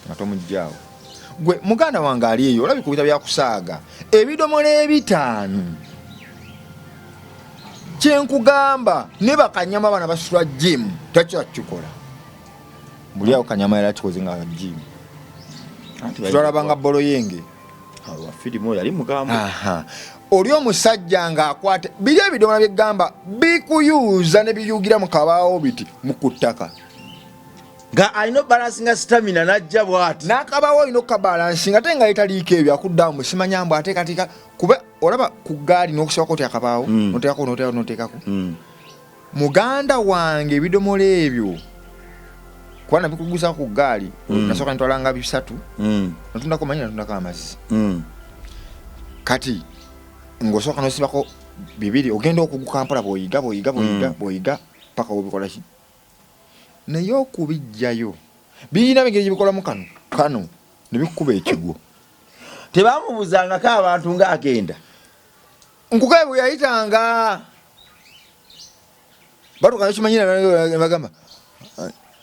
Nga tomuggyaawo. Gwe muganda wange ali eyo olabika obita bya kusaaga. Ebidomola 5. Kye nkugamba ne bakanyama bano abasula gym takya kikola. Buli awo kanyama yali akikoze nga gym. Anti Tulabanga bolo yenge. Wa firimu oyo ali mukambwe. Oli omusajja ng'akwata biri ebidomola byegamba bikuyuuza ne biyuugira mu kabaawo biti mu ku ttaka. Nga alina obalansinga stamina n'ajja bw'ati. N'akabaawo olina okukabalansinga ate nga yetaliiko ebyo akuddawo mu simanya mbu ateekateeka kuba olaba ku ggaali n'okusibako oti akabaawo n'oteekako n'oteekako n'oteekako. Muganda wange ebidomola ebyo kuba nabikuguza ku ggaali nasooka ntwalanga 3 natundako manyi natundako amazzi. Kati ng'osooka n'osibako 2 ogenda okuguka mpola bw'oyiga bw'oyiga bw'oyiga bw'oyiga paka w'obikola ki. Naye okubiggyayo birina engeri gye bikolamu kano kano ne bikukuba ekigwo. Tebamubuuzangako abantu ng'agenda. Nkugaye bwe yayitanga batuuka nekimanyira bagamba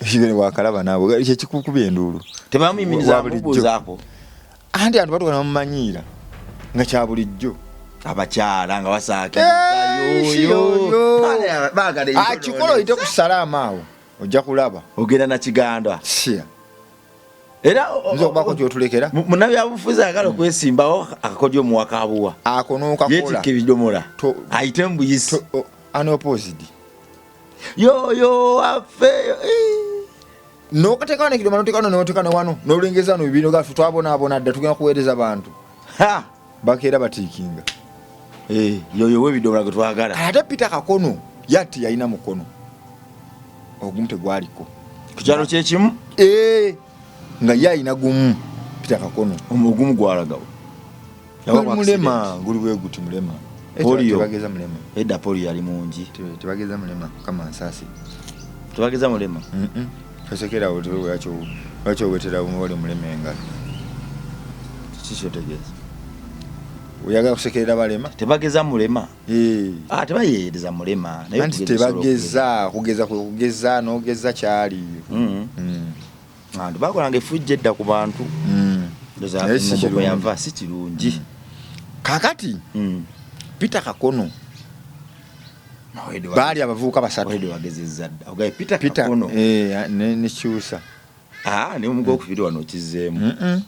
kigere wakalaba naawe kyekikukubya enduulu. Tebamuyimiriza mubuuzaako. Anti abantu batuuka ne bamumanyiira nga kya bulijjo. Abakyala nga basaakirizayo. Akikola oyite ku salaama awo ojja kulaba. Ogenda na Kiganda. Sia. Era nze okubaako gy'otulekera. Munnabyabufuzi ayagala okwesimbawo akakodyo omuwakabuwa. Ako n'okakola. Yeetikka ebidomola. Ayite mu buyisi. Unopposed. Yoyo affe. N'okateekawo n'ekidomola n'oteekawo n'oteekawo ne wano n'olengeza wano ebibiina ogamba ffe twabonaabona dda tugenda kuweereza bantu. Bakeera batiikinga. Yoyo w'ebidomola gwe twagala. Ate Peter Kakono ye ati yalina mukono ogumu tegwaliko. Ku kyalo kye kimu? Nga ye alina gumu Peter Kakono. Ogumu gwalagawa? Guli mulema, guli bwe guti mulema. Polio. Tebageza mulema. Edda polio yali mungi. Tebageza mulema, kama nsaasi. Tebageza mulema? Tosekera awo, lwaki owetera wali mulema engalo? Kiki kyotegeeza? Oyagala kusekerera balema? Tebageza mulema. Tebayeeyereza mulema. Naye anti tebageza, kugeza kwe kugeza n'ogeza kyali. Abantu bakolanga effujjo edda ku bantu. Naye si kirungi. Yava si kirungi. Kaakati, Peter Kakono baali abavubuka basatu. Wahedi wagezezza dda. Ogaye Peter Kakono. Ne Kyusa. Ne omugo okubiri wano okizzeemu.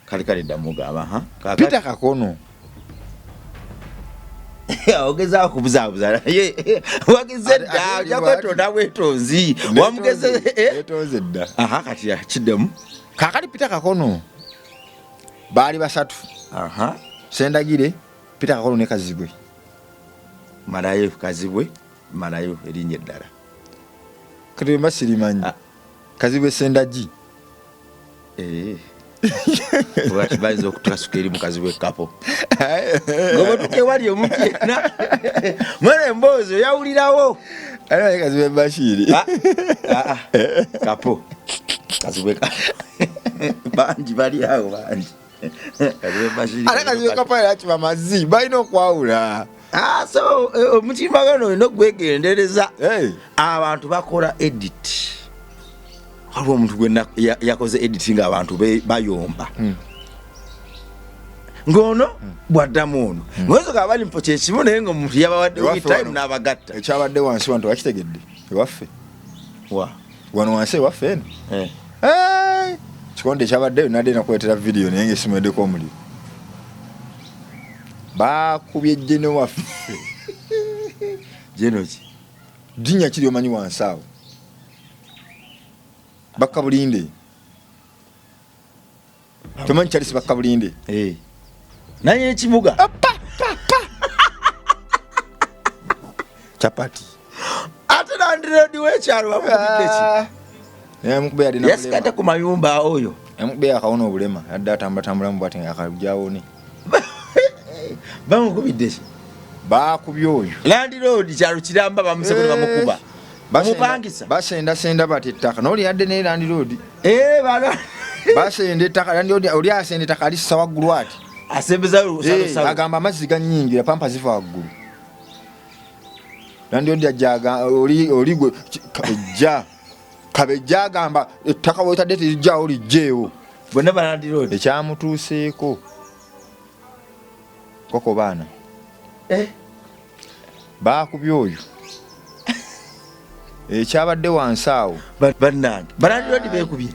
Kale kale dda mugamba, ha? Kaakati. Peter Kakono. Ogezaako kubuzaabuza naye wageze dda, ojja kwetonda bwetonzi. Wamugeze, Netonze dda. Kati kiddemu. Kaakati Peter Kakono baali basatu. Sendagire, Peter Kakono ne Kazibwe. Malayo Kazibwe, malayo erinnya eddala. Kati mba sirimanyi. Kazibwe Sendagi. Lwaki bayinza okutasuka eri mukazi w'ekkapo? Ng'omutuka ewali omuntu yenna. Mwene emboozi oyawulirawo. Ani Kazibwe Bashiri? Kapo. Kazibwe bangi bali awo bangi. Kazibwe Bashiri. Ate Kazibwe Kapo era kiba mazzi, balina okwawula. So, omutimbagano olina okwegendereza. Abantu bakola edit. Waliwo omuntu gwe yakoze edit ng'abantu bayomba. Ng'ono bw'addamu ono. Ng'ozo nga bali mu kye kimu naye ng'omuntu yabawadde Ewaffe time wano. n'abagatta. Ekyabadde wansi wano tebakitegedde. Ewaffe. Wa? Wano wansi ewaffe eno. Kikonde ekyabaddeyo nadde nakuleetera vidiyo naye ng'essimu eddeko omuliro. Baakubye Jeno waffe. Jeno ki? Linnya ki ly'omanyi wansi awo? Bakabulinde. Tomanyi Charles Bakabulinde? Naye ekibuga. Pa, pa, pa. Chapati. Ate landiroodi w'ekyalo bamukubidde ki? Naye amukubye yadde na Yasikadde bulema. ku mayumba oyo. Amukubye akawona obulema, adde atambulatambulamu bw'ati nga akajjawo ne. Bamukubidde ki? Baakubye oyo. Landiroodi kyalo kiramba bamuseko ne bamukuba. Bamupangisa. Basendasenda bati ettaka. N'oli yadde ne landiroodi. Basenda ettaka, landiroodi oli asenda ettaka alissa waggulu ati. Asembeza lusalo. Agamba amazzi gannyingira, pampa ziva waggulu. Landiroodi ajja oli gwe, kabejja. Kabejja agamba ettaka w'otadde terijjaawo lijjeewo. Bonna ba landiroodi. Ekyamutuuseeko. Koko baana. Baakubye oyo. Ekyabadde wansi awo. Bannange, ba landiroodi beekubye.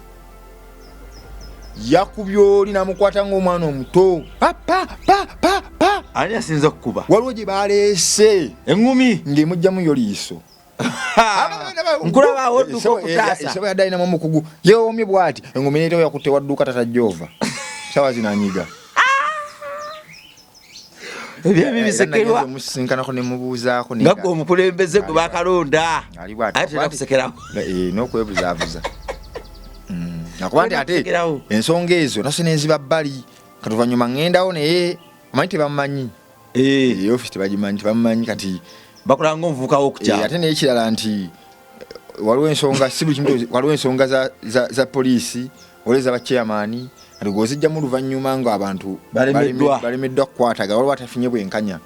Yakubye oli namukwata ng'omwana omuto, pa pa pa pa pa. Ani yasinze okukuba? Waliwo gye baleese eŋŋumi ng'emugjamu yo liiso. Nkulaba awo odduka okutaasa. Esebo yadde alinamu omukugu yeewomye bw'ati, engumi neetawo, yakutte wadduuka tata jova sawa zinanyiga. Ebyebi bisekerwa. Omusisinkanako ne mubuuzaako. Nga gwe omukulembeze gwe bakalonda. Ali bw'ati. Ate tera kusekerawo. N'okwebuzaabuza. Nakuba nti ate ensonga ezo nase nenziba bbali, kati oluvannyuma ŋŋendawo, naye omanyi tebamanyi. Ofisi tebagimanyi, tebamanyi kati. Bakola ng'omuvubuka w'okukyalo. Ate n'ekirala nti waliwo ensonga, si buli kimu, waliwo ensonga za poliisi, waliwo eza bachairman, kati gw'ozijjamu oluvannyuma nga abantu balemeddwa. Balemeddwa kukwataga, waliwo atafunye bwenkanya,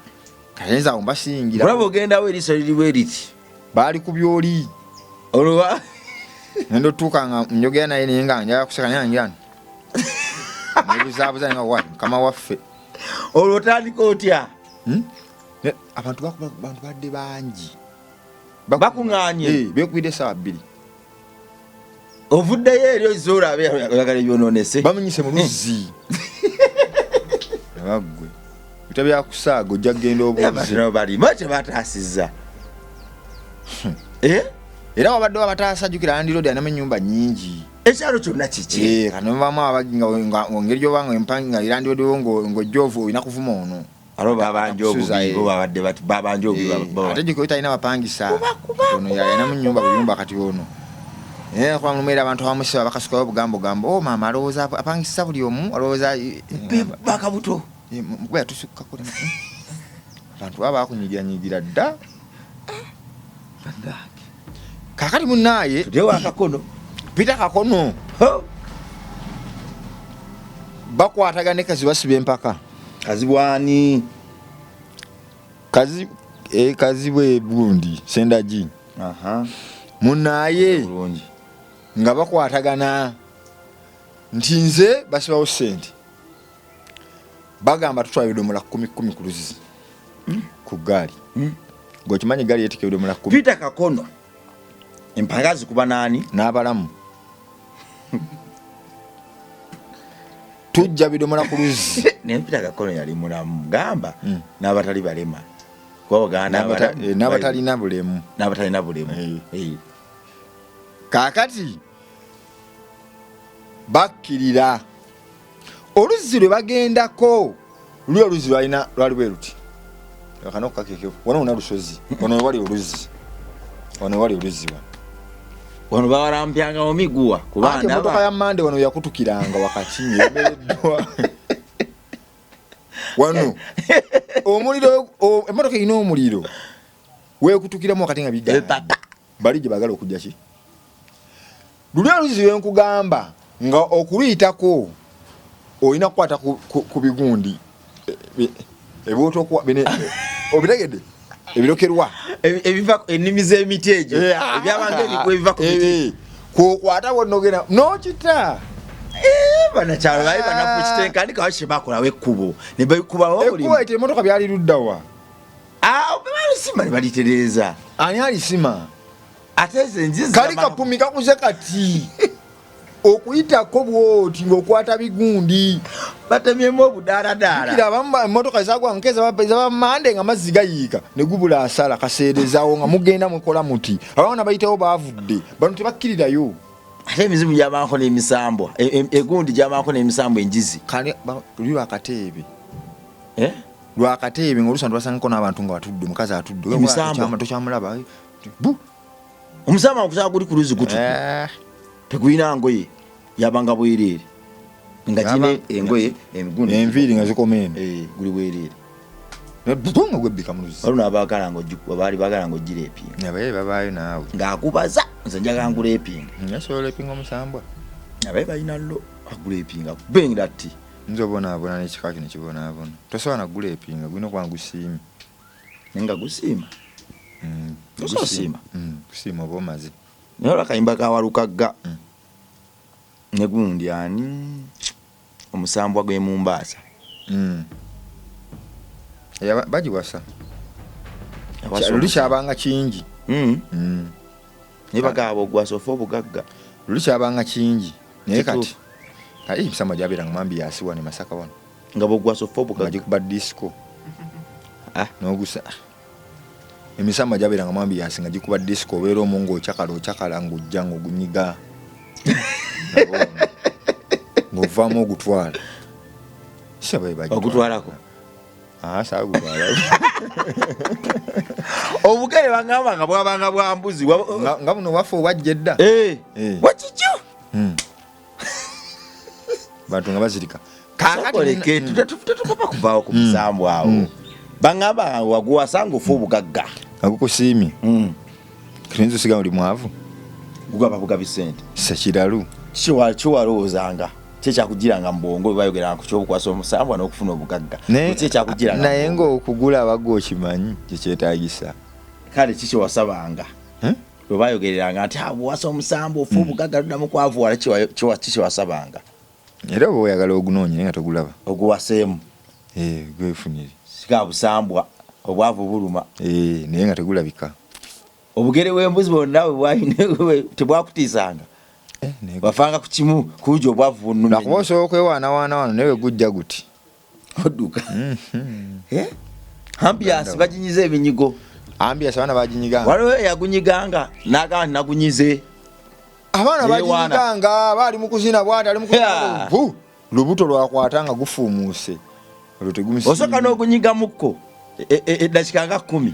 kati nze awo mbasingira. Olaba ogendawo eriiso liri bwe riti. Baali ku byoli. Olwa ngenda otuuka nga njogera naye, naye nga njagala kuseka, naye ngira nebuzaabuza nga wa mukama waffe. Olwo otandika otya? Hmm? Abantu bantu badde bangi. Bakuŋŋaanye. Beekubidde essaawa 2. Ovuddeyo eri oiza olabe oyagala ebyonoonese. Bamunyise mu luzzi. Abaggwe bita byakusaaga, ojja kugenda obuuze. Nabo balima kyebataasizza. Eh? Era wabaddewo abataasa, jjukira landlord alinamu ennyumba nnyingi. Ekyalo kyonna kiki? Kano mubamu abagi nga ngeri gyoba nga empangi nga landlord wo ng'ojja ovu olina kuvuma ono. Alo babanja Akusuza, obubi, bo babadde bati babanja obubi. Ate jjukira talina bapangisa. Ono yalinamu nnyumba buyumba, kati ono naye kuba mulimu era abantu abamu siba bakasukayo obugambo gambo, o maama alowooza apangisa buli omu, alowooza bakabuto. Mukuba yatusukkako, abantu baba bakunyigiranyigira dda. Kakati munaaye Tuddewo akakono. Peter Kakono. Ho! Bakwatagana ne Kazi, basiba empaka. Kazibwani? Kazi, Kazi bwe gundi Sendagi. Munaaye bulungi. Nga bakwatagana nti nze basibawo sente, bagamba tutwala ebidomola kumi kumi ku luzzi ku gaali. Gweokimanyi gaali yetika ebidomola 10. Peter Kakono empaka zikuba naani? N'abalamu tujja bidomola ku luzzi. Naye Peter Kakono yali mulamu gamba n'abatali balema, kuba baganda N'abatalina bulemu. N'abatalina bulemu. Kaakati bakkirira oluzzi lwe bagendako, luli oluzzi lwalina lwali bwe luti kano kakeke wano wona lusozi, wano wewali oluzzi, wano wewali oluzzi wano. Wano bawalampyangawo miguwa kuba Ate emotoka ndaba ya Mande wano yakutukiranga wakati ngaemereddwa wano, omuliro emotoka erina omuliro wekutukiramu wakati nga bigaanye. Epapa. Bali gye bagala okujja ki luli oluzzi lwenkugamba nga okuluyitako olina kukwata ku bigundi ebwotokuwa obitegedde ebirokerwa. Ebiva ennimi z'emiti egyo, ebyabanga ebigwa ebiva ku miti. Kwokwata wonogenda nokita. Banakyalo bali banafu kitenkani kawa kyebakolawo ekkubo ne bakubawo buli Ekkubo eti emotoka byali luddawa? Ah, balisima ne balitereeza. Ani alisima? Ate ezo enzizi Kali kapumi kakuze kati okuyitako bwoti ng'okwata bigundi. Batemyemu obudaaradaara. Jjukira abamu emmotoka ezagwa nk'ezabamande nga amazzi gayiika ne gubula asala kaseerezawo nga mugenda mukola muti, abaana bayitawo baavudde bano tebakkirirayo. Ate emizimu gyabanko n'emisambwa egundi gyabanko n'emisambwa enjizi. Kale luli lwakateebe. Eh? Lwakateebe ng'oluusi abantu basangako n'abantu nga batudde, omukazi atudde. Emisambwa. Tokyamulaba bu. Omusambwa nkusaba guli ku luzzi gutu. Tegulina ngoye, yabanga bwereere nga kirina engoye emigundi. Enviiri nga zikoma eno. Eh, guli bwereere. Bu nga gwebbika mu luzzi. Waliwo n'abaagala nga baali baagala nga ogireepinga. Nabaye babaayo naawe. Ng'akubaza nze njagala ngureepinga. Nyasobola epinga omusambwa. Nabaye balina lo agureepinga bengira tti. Nze obonaabona n'ekika kino kibonaabona, tosobola naguleepinga, gulina okuba nga gusiimye. Naye nga gusiima. Tosobola osiima. Gusiima oba omaze. Naye olwakayimba ka Walukagga ne gundi ani omusambwa gw'e Mumbaasa. Bagiwasa. Luli kyabanga kingi. Naye bagaba ogwasa ofa obugagga. Luli kyabanga kingi naye kati Kituufu. Ayi emisambwa gyabeeranga mu ambiyansi wano e Masaka wano. Nga bw'ogwasa ofa Nga obugagga. gikuba disco. Ah. N'ogusa. Emisambwa gyabeeranga mu ambiyansi nga gikuba disco obeera omwo ng'okyakala okyakala ng'ojja ng'ogunyiga. Ng'ovaamu ogutwala. Ogutwalako? Ah, saagutwala. Obugere bangamba nga bwabanga bwa mbuzi. Nga buno waffe obwajja edda. Eh. Eh. Wakikyo? Bantu nga bazirika. Kakoleke tetukoma kuvaawo ku musambwa awo. Bangamba waguwasa ng'ofa obugagga. Agukusiimye. Kati osiga oli mwavu. Gugaba bugabi ssente. Sekiralu. Kiwalowoozanga. Ki ekyakugiranga mu bwongo bwe bayogeranga ku ky'obukwasa omusambwa n'okufuna obugagga? Ki ekyakugiranga? Naye ng'okugulaba gwe okimanyi kye kyetaagisa. Kale ki kye wasabanga? Bwe bayogereranga nti bw'owasa omusambwa ofa obugagga tuddamu kwavuwala, ki kye wasabanga? Era oba oyagala ogunoonye naye nga togulaba. Oguwaseemu. Gwefunire. Sika busambwa, obwavu buluma. Naye nga tegulabika. Obugere bw'embuzi bwonna bwe tebwakutiisanga. Wafanga ku kimu kuja obwavu bunnumye. Lwakuba osobola okwewaanawaana wano naye gujja guti. Odduka. Ambiyansi baginyiza ebinyigo. Ambiyansi abaana baginyiganga. Waliwo eyagunyiganga n'agamba nti nagunyize. Abaana baginyiganga baali mu kuzina bw'ati ali mu kuzina. Lubuto lwakwata nga gufuumuuse. Olwo tegumusima. Osooka n'ogunyigamukko. Eddakiika nga 10.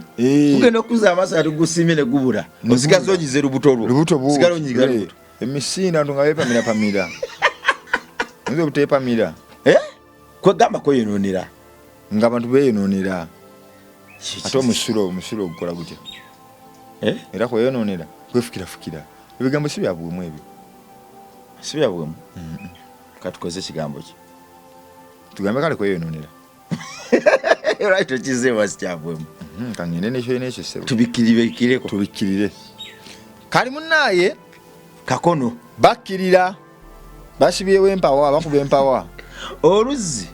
Gugenda okuza amaaso ati gusimye ne gubula. Osigaza onyize lubuto lwo. Lubuto bwo. Osigala onyiga lubuto. Emisinde abantu nga beepamirapamira. Oyinza obuteepamira. Kwegamba kweyonoonera. Nga abantu beeyonoonera. Ate omusulo ogukola gutya? Era kweyonoonera, kwefukirafukira. Ebigambo si bya buwemu ebyo. Si bya buwemu? Katukozese ekigambo ki? Tugambe kale kweyonoonera. Lwaki tokizeewa si kya buwemu? Kangende n'ekyo n'ekyo ssebo. Tubikkirire. Tubikkirire. Kali munnaaye. Kakono. Bakkirira. Basibyewo empawa, bakuba empawa. Oluzzi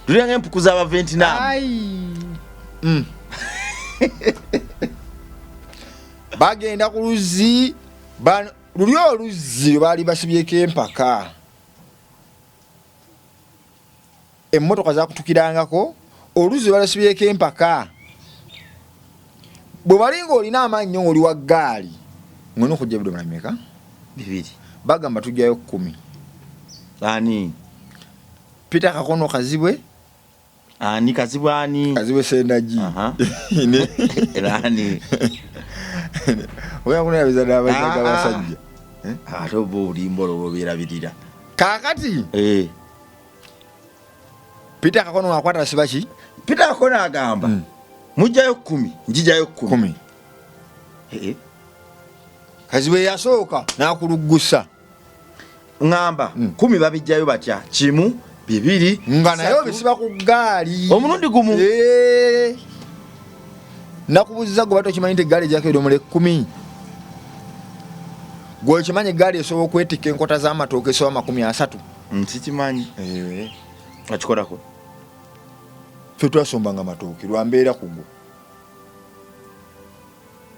lulira ng'empuku z'Abaventinaamu. Bagenda ku luzzi, luli oluzzi lwe baali basibyeko empaka. Emmotoka zakutukirangako, oluzzi lwe basibyeko empaka. Bwe bali ng'olina amaanyi ng'oli wa ggaali, ng'olina okujja ebidomola bimeka? 2. Bagamba tujjayo 10. Ani? Peter Kakono Kazibwe. Ani Kazibwe ani? Kazibwe Sendagi. Era ani? Oya kunabiza n'abasajja abasajja. Ate oba obulimba olwo bw'obeerabirira. Kaakati. Peter Kakono akwata siba ki? Peter Kakono agamba mujjayo 10, njijayo 10. Kazibwe yasooka n'akuluggusa. Ŋŋamba 10 babijjayo batya? 1, 2, Nga naye obisiba ku ggaali. Omulundi gumu. Nakubuuziza gwe bata okimanyi nti eggaali ejjako ebidomola 10. Gwe okimanyi eggaali esobola okwetikka enkota z'amatooke esoba 30. Nsikimanyi. Akikolako. Ffe twasombanga amatooke lwa mbeera kugwa.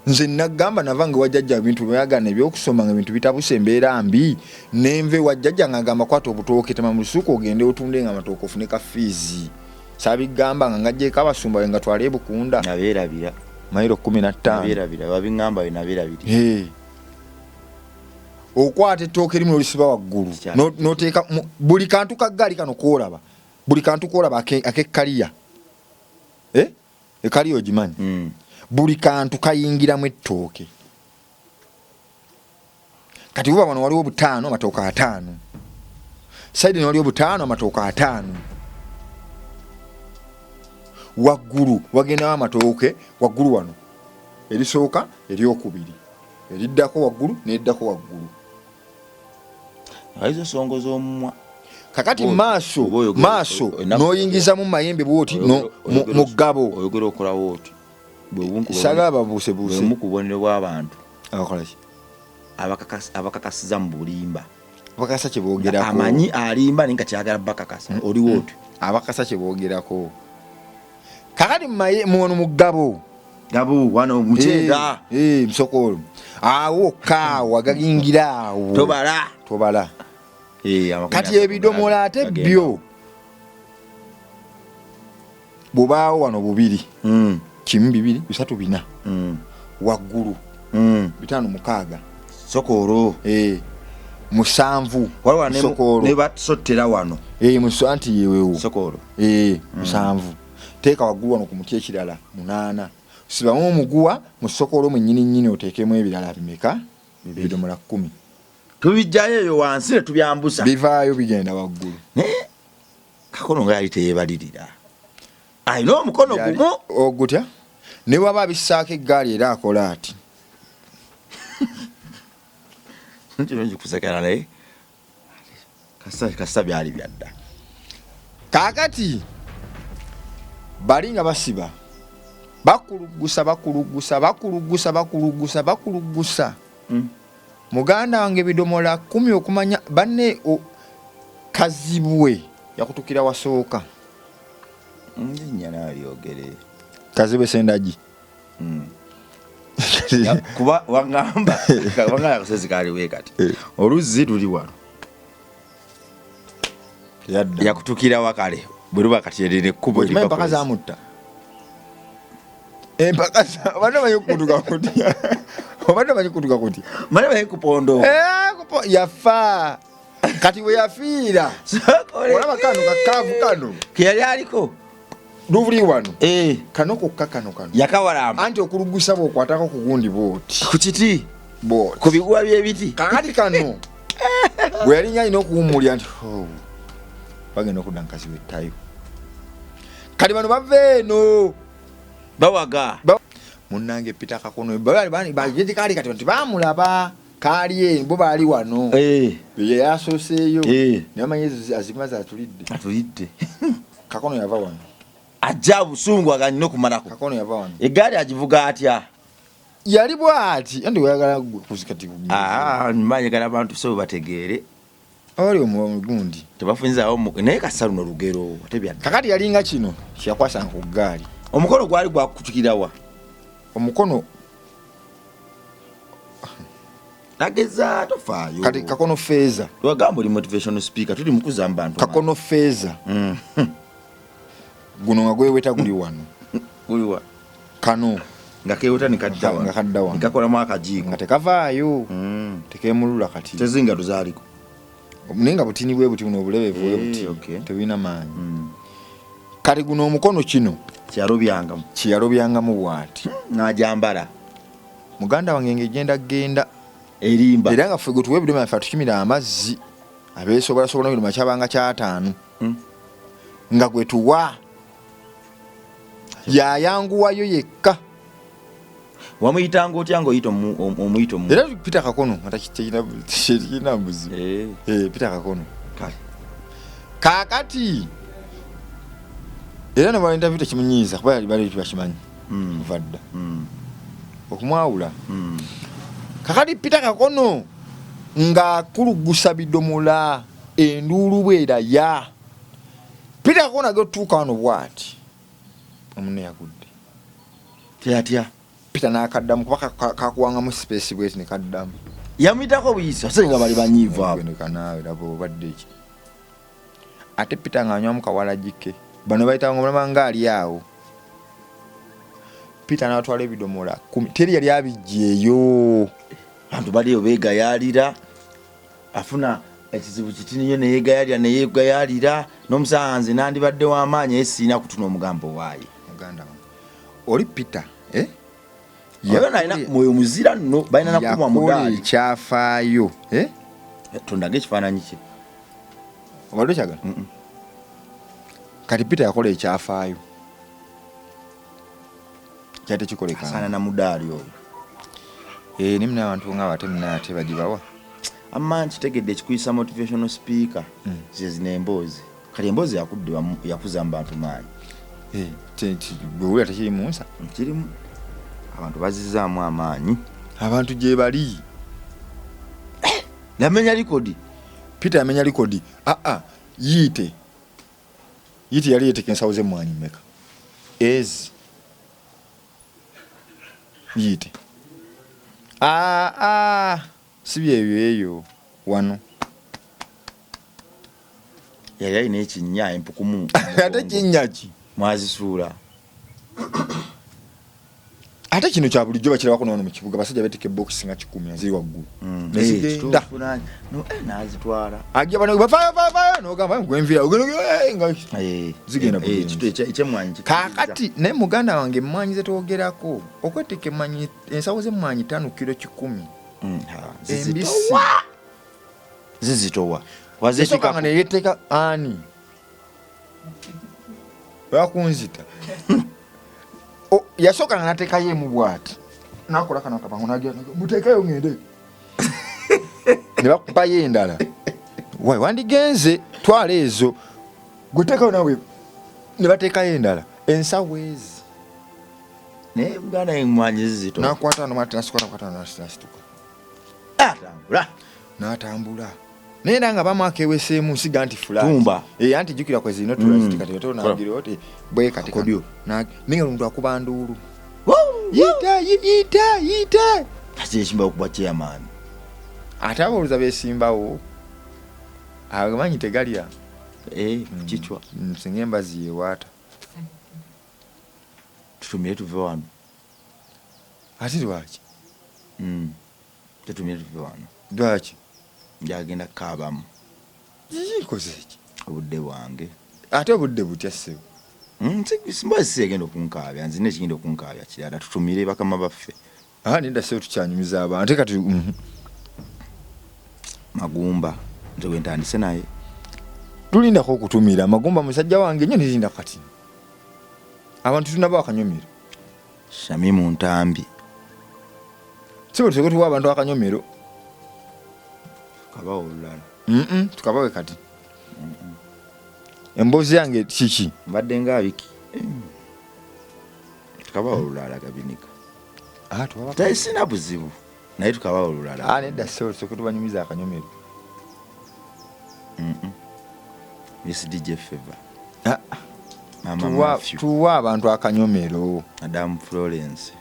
Nze nagamba nava nga wajjajja ebintu byagana ebyokusoma nga ebintu bitabuse embeera mbi, nenva ewajjajja nga ngamba kwata obutooke tema mu lusuku ogende otunde nga amatooke ofune ka fiizi. Saabigamba nga ngajjeeko abasumba we nga twale e Bukunda. Nabeerabira. Mayiro 15. Nabeerabira, babiŋŋamba we nabeerabira. Okwata ettooke erimu n'olisiba waggulu. N'oteeka buli kantu ka ggaali kano k'olaba. Buli kantu k'olaba ak'ekkaliya. Ekaliya ogimanyi? Buli kantu kayingiramu ettooke. Kati buba wano waliwo 5 amatooke 5. Saidi eno waliwo 5 amatooke 5. Waggulu wagendawo amatooke waggulu wano. Erisooka, eryokubiri. Eriddako waggulu n'eriddako waggulu. Ayizo songo z'omumwa. Kakati maaso, maaso, n'oyingizamu mayembe bw'oti, mu ggabo. Oyogera okolawo oti. Saagala babuusebuuse. Bwe bumu ku bubonero bw'abantu. Abakola ki? Abakakasiza mu bulimba. Abakakasa kye boogerako. Amanyi alimba naye nga kyagala bakakasa. Oliwo otyo. Abakakasa kye boogerako. Kakati muwano mu ggabo. Gabo wano mu kyenda. Musokolo. Awo kaawo agayingira awo. Tobala. Tobala. Eh, Kati ebidomola ate byo bubaawo wano bubiri, 1, 2, 3, 4, waggulu 5, 6, Sokoolo. Eh, 7. Sokoolo. Ne basottera wano. Eh, anti yewewo. Sokoolo. Eh, 7. Teeka waggulu wano ku muti ekirala 8, sibamu omuguwa mu sokoolo mwennyini nnyini, oteekemu ebirala bimeka? Ebidomola 10. Tubijjayo eyo wansi ne tubyambusa. Bivaayo bigenda waggulu. Naye Kakono nga yali teyeebalirira, alina omukono gumu. Ogutya ne waba abissaako eggaali era akola ati. Kino kikusekera, naye kasita byali byadda. Kaakati bali nga basiba, bakulugusa, bakulugusa, bakulugusa, bakulugusa, bakulugusa. Muganda wange, bidomola 10, okumanya banne Kazibwe yakutukira wasooka. Linnya naalyogere. Kazibwe Sendagi. Kuba wangamba wangamba akasezi kaliwe kati. Oluzzi luli wano. Yadda. Yakutukira wakale bwe luba kati erere ekkubo. Okimanyi empaka zamutta, empaka obadde omanyi kukutuka kutya? Obadde omanyi kukutuka kutya? Mane baye kupondo. Eh, yafa. Kati we yafiira, olaba kano kakaavu kano. Keyali aliko. Lubuli wano. Eh. Kano kokka, kano kano. Yakawalamba. Anti okulugusa bw'okwatako ku gundi bw'oti. Ku kiti. Bw'oti. Ku biguwa by'ebiti. Kakati kano bwe yalinga alina okuwummulira nti, "Oh, bagenda okudda nkazi wettayo." Kati bano bava eno. Bawaga. Munnange Peter Kakono kaali kati nti bamulaba kaali eno, bo baali wano. Ye yasooseeyo. Naye omanyi ezo azimaze atulidde. Atulidde. Kakono yava wano. Ajja busungu aganyina okumalako. Kakono yava wano. Eggaali agivuga atya? Yali bwati anti weyagala kuzikati. Ah, manyagala abantu so bategeere. Oli omugundi. Tebafunzaawo naye kasa luno lugero ate byadda. Kakati yalinga kino kyeyakwasanga ku ggaali. Omukono gwali gwakutukirawa? Omukono. Tageza, tofaayo. Kati Kakono Feeza. Wagamba oli motivational speaker, tuli mukuza mu bantu. Kakono Feeza. Guno nga gweweta guli wano. Guliwa? Kano. Nga keweta nikadda wano. Nga kadda wano. Nikakolamu akajiiko. Nga tekavaayo. Tekemulula kati. Tezinga tuzaaliko. Naye nga butini bwe buti buno obulebevu bwe buti. Tebulina maanyi. Kati guno omukono kino kyeyalobyangamu. Kyeyalobyangamu bw'ati. N'ajambala. Muganda wange ng'egenda genda. Erimba. Era nga ffe gwe tuwa ebidoma ffe atukimira amazzi abeesobolasobola ebidoma kyabanga kyataano. Nga gwe tuwa yayanguwayo yekka. Wamuyitanga otya ng'oyita omuyita omu? Era Peter Kakono nga tekirina buzibu. Peter Kakono. Kale. Kaakati era ne bwala interview tekimunyiiza kuba yali bali bakimanyi kuva dda. Okumwawula. Kakati Peter Kakono ng'akulugusa bidomola enduulu bweraya. Peter Kakono agenda otuuka wano bw'ati omunne yagudde. Teyatya. Peter n'akaddamu kuba kakuwangamu space bweti ne kaddamu. Yamuyitako buyisi ate nga bali banyiivu abo. Gwe kanaawe laba obadde ki. Ate Peter ng'anywamu kawalagi ke. Bano bayitanga omulaba ng'ali awo. Peter n'atwala ebidomola 10 teri yali abiggyeeyo. Abantu baliyo beegayaalira, afuna ekizibu kitini nnyo neyeegayaalira neyeegayaalira n'omusanga nze nandibadde w'amaanyi naye sirina kutuna omugambo waaye. Muganda wange oli Peter, eh? Oyo nalina mwoyo muzira nno balina nakumwa mudaali. Yakola ekyafaayo, eh? Tondage ekifaananyi kye. Obadde okyagala? Kati Peter yakola ekyafaayo. Kyali tekikoleka. Asaana na mudaali oyo. Eh, ne muna abantu nga ate muna ate bagibawa. Amma nkitegedde ekikuyisa motivational speaker. Ze zino emboozi. Kati emboozi yakudde yakuza mu bantu maanyi. Eh, bwe wulira tekiri mu nsa? Kirimu. Abantu bazizzaamu amaanyi. Abantu gye bali. Yamenya likodi. Peter yamenya likodi. Ah, yiite. Yiite yali yeeteka ensawo z'emmwanyi mmeka? Ezi. Yiite. Ah, si byebyo eyo wano. Yali alina ekinnya empukumu. Ate kinnya ki? Mwazisuula. Ate kino kya bulijjo bakirabako nono mu kibuga, basajja beetika ebokisi nga 10 ziri waggulu. Nezigenda. Nazitwala. Ajja bano bavaayo vaayo n'ogamba gwenvira nga zigenda ekyemmwanyi. Kaakati naye muganda wange emmwanyi ze twogerako okwetika emmwanyi ensawo z'emmwanyi 5 kilo 100. Embisi. Zizitowa. Wazeetikanga neyeteeka ani? Bakunzita. Yasooka nga nateekayo emu bw'ati. Nakola kano akapango n'agira muteekayo ngende. Ne bakubayo endala. Wai wandigenze twala ezo. Gwe teekayo naawe. Ne bateekayo endala. Ensawo ezi. Naye Uganda emmwanyi zizitowa. N'akwata no nasituka n'akwata nasituka. Atambula. N'atambula. Naye era nga bamu akeeweseemu nsiga nti flat. Tumba. Anti jjukira kwe zirina otulaziti kati oto n'agira oti bwe kati. Akodyo. Naye nga omuntu akuba nduulu. Yita yita yita. Kati esimba okuba chairman. Ate abolooza beesimbawo. Amanyi tegalya. Kichwa. Singa embazi yeewaata. Tutumire tuve wano. Ate lwaki? Tutumire tuve wano. Lwaki? Njagenda kukaabamu. Kikoze ki? Obudde bwange. Ate obudde butya ssebo? Simba si egenda okunkaabya, nze nekigenda okunkaabya kirala. Tutumire bakama baffe. Nedda ssebo tukyanyumiza abantu. Ate kati Magumba nze bwe ntandise naye. Tulindako okutumira Magumba musajja wange nnyo nirinda kati. Abantu tunaba akanyomero. Shamimu Ntambi. Ssebo tusooke tuwe abantu akanyomero. Tukabawe olulala. Tukabawe kati. Emboozi yange kiki? Mbadde nga abiki. Tukabawe olulala gabinika. Tubawa. Sina buzibu. Naye tukabawe olulala. Nedda ssebo tusooke tubanyumize akanyomero. Miss DJ Favor. Mama Matthew. Tuwa abantu akanyomero. Madam Florence.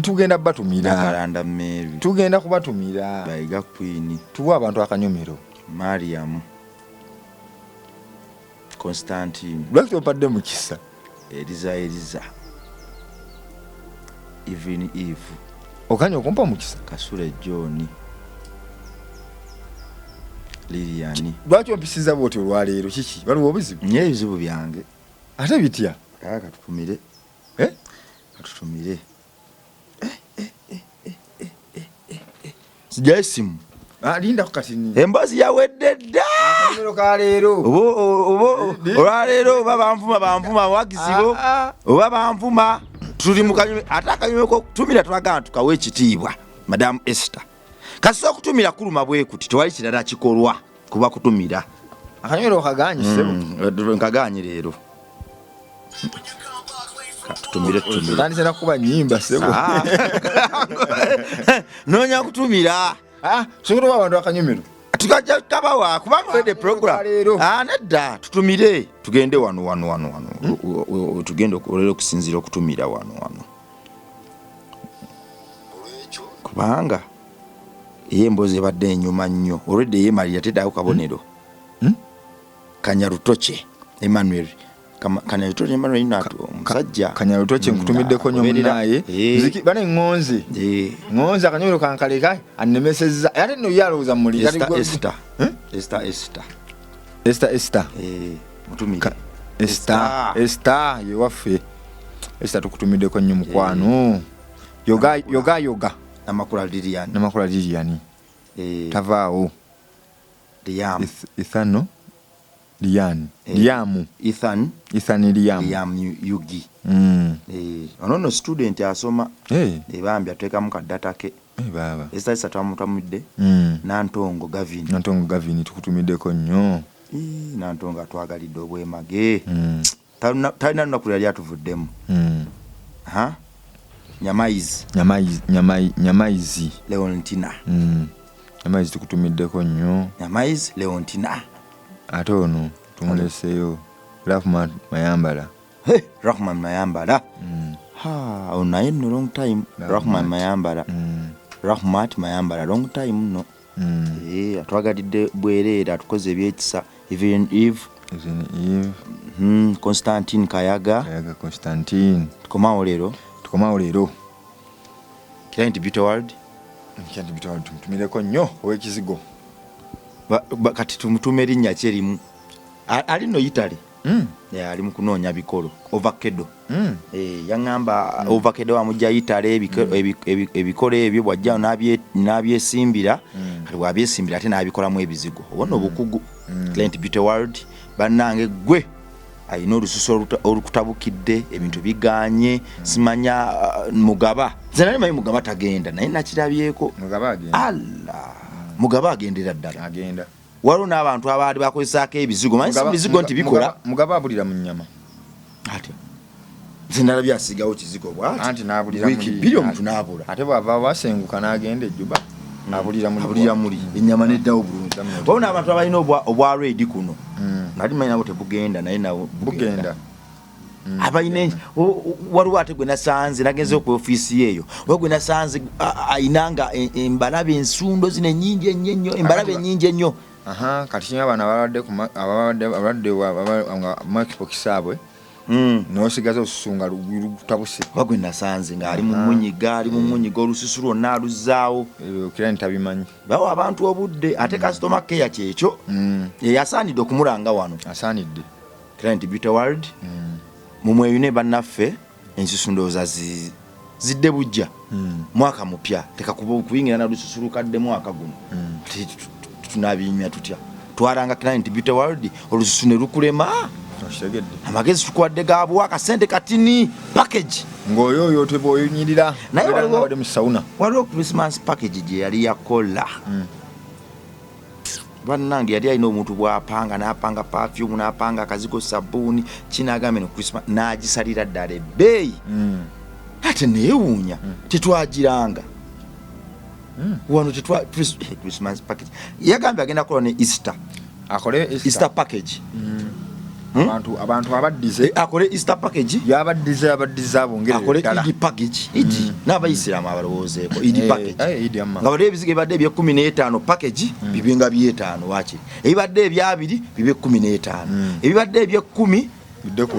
Tugenda batumira. Nakalanda Mary. Tugenda kubatumira. Bayiga Queen. Tuwa abantu akanyomero. Mariam. Constantine. Lwaki ompadde mukisa? Eliza Eliza. Even Eve. Okanya okumpa mukisa? Kasule John. Lilian. Lwaki ompisiza bw'otyo olwaleero kiki? Waliwo obuzibu? Nnyo ebizibu byange. Ate bitya? Katutumire. Katutumire. Sijjayo essimu. Linda kati ni. Emboozi yawedde dda. Akanyomero ka leero. Olwaleero oba banvuma wagizibo. Oba banvuma tuli mu kanyomero ate akanyomero k'okutumira twagala tukawe ekitiibwa. Madam Esther. Kasita okutumira kuluma bwe kuti tewali kirala kikolwa kuba kutumira. Akanyomero kagaanyi ssebo. Nkagaanyi leero. Tutumire tutumire. Tandise na kuba nnyimba ssebo. Noonya kutumira. Sobola okuwa abantu akanyomero. Tukajja kabawa kubanga already program. Nedda tutumire tugende wano wano wano wano. Tugende olero okusinziira okutumira wano wano. Kubanga ye emboozi ebadde enyuma nnyo. Already yeemalira teddaako kabonero. Kanyarutoche Emmanuel. Kanyarutoche Emmanuel omusajja. Kanyarutoche nkutumiddeko nnyo munnaye. Nziki bane ŋŋonze. Ŋŋonze akanyomero kankaleka annemesezza. Ate nno ye alowooza muli. Esther. Esther Esther. Esther Esther. Mutumire. Esther Esther ye waffe. Esther tukutumiddeko nnyo mukwano. Yoga yoga yoga. Namakula Lilian. Namakula Lilian. Tavaawo. Liam. Ethano. Lian. Liamu. Ethan. Ethan Liam. Liam Yugi. Ono no student asoma. Ebambi atekamu ka data ke. Baba. Esther twamutamudde. Nantongo Gavin. Nantongo Gavin tukutumiddeko nnyo. Nantongo atwagalidde obwemage. Talina lunaku lwe yali atuvuddemu. Nyamaizi. Nyamaizi. Leontina. Nyamaizi tukutumiddeko nnyo. Nyamaizi Leontina. Ate ono tumuleseeyo Rahman Mayambala. Rahman Mayambala. Ono naye nno long time. Rahman Mayambala. Rahmat Mayambala long time nno. Atwagalidde bwereere atukoze ebyekisa even if Eve. Constantine Kayaga. Kayaga Constantine. Tukomawo leero. Tukomawo leero. Client Beauty World. Client Beauty World tumutumireko nnyo ow'ekizigo. Kati tumutume erinnya ki erimu? Ali no Italy. Yeah, ali mu kunoonya bikolo ovacado. Yaŋŋamba ovacado amujja Italy, ebikolo ebyo bw'ajja n'abyesimbira. Kati bw'abyesimbira ate n'abikolamu ebizigo. Obona obukugu. Client Beauty World bannange, gwe alina olususu olukutabukidde, ebintu biganye, simanya Mugaba. Nze nali manyi Mugaba tagenda, naye nakirabyeko. Mugaba agenda. Allah, Mugaba agendera ddala. Agenda. Waliwo n'abantu abaali bakozesaako ebizigo, manyi si bizigo nti bikola. Mugaba abulira mu nnyama. Ate nze nalabye asigawo kizigo bw'ati. Anti n'abulira wiiki muli. 2 omuntu n'abula. Ate bw'ava wasenguka n'agenda ejjuba, abulira muli. Abulira muli, ennyama neddawo bulungi. Eddamu. Waliwo n'abantu abalina obwa red kuno. Nali manyi nabo tebugenda, naye nabo bugenda. Abalina waliwo ate gwe nasanze nagenze ku ofiisi yeeyo, oba gwe nasanze ayina nga embalabe ensundo zino ennyingi ennyo ennyo, embalabe ennyingi ennyo. Aha, kati kinga bano abalwadde ku abalwadde nga monkeypox abwe, n'osigaza olususu nga lutabuse. Oba gwe nasanze ng'ali mu munyiga, ali mu munyiga, olususu lwonna aluzzaawo. Ebyo kira ntabimanyi. Bawa abantu obudde, ate customer care kyekyo. Yasaanidde okumulanga wano. Asaanidde. Client Beauty World. Mumweyune bannaffe, ensusu ndowooza zidde bujja. Mwaka mupya, teka kuyingira na lususu lukadde mwaka guno. Ate tunabinywa tutya? Twaranga Client Beauty World olususu ne lukulema. Okitegedde. Amagezi tukuwadde ga buwa, akasente katini package. Ng'oyo oyo teba oyunyirira. Naye Obeera nga abadde mu sauna. Waliwo Christmas package gye yali yakola. Bannange, yali alina omuntu bw'apanga, n'apanga perfume, n'apanga akazigo, sabbuuni, kinaagambye no Christmas n'agisalira ddala ebbeeyi. Ate neewuunya, tetwagiranga wano, tetwa Christmas package yagambye agenda kukola ne Easter. Akole Easter. Easter package. Abantu abaddize. Akole Easter package. Yabaddize, abaddize abongere Akole ddala. Eid package. Eid n'abayisiraamu abalowoozeeko Eid package. Eid amma. Nga bali ebizigo ebibadde ebyekumi n'etaano package bibe nga byetaano, waakiri ebibadde ebyabiri bibe 15, ebibadde ebyekumi Bidde ku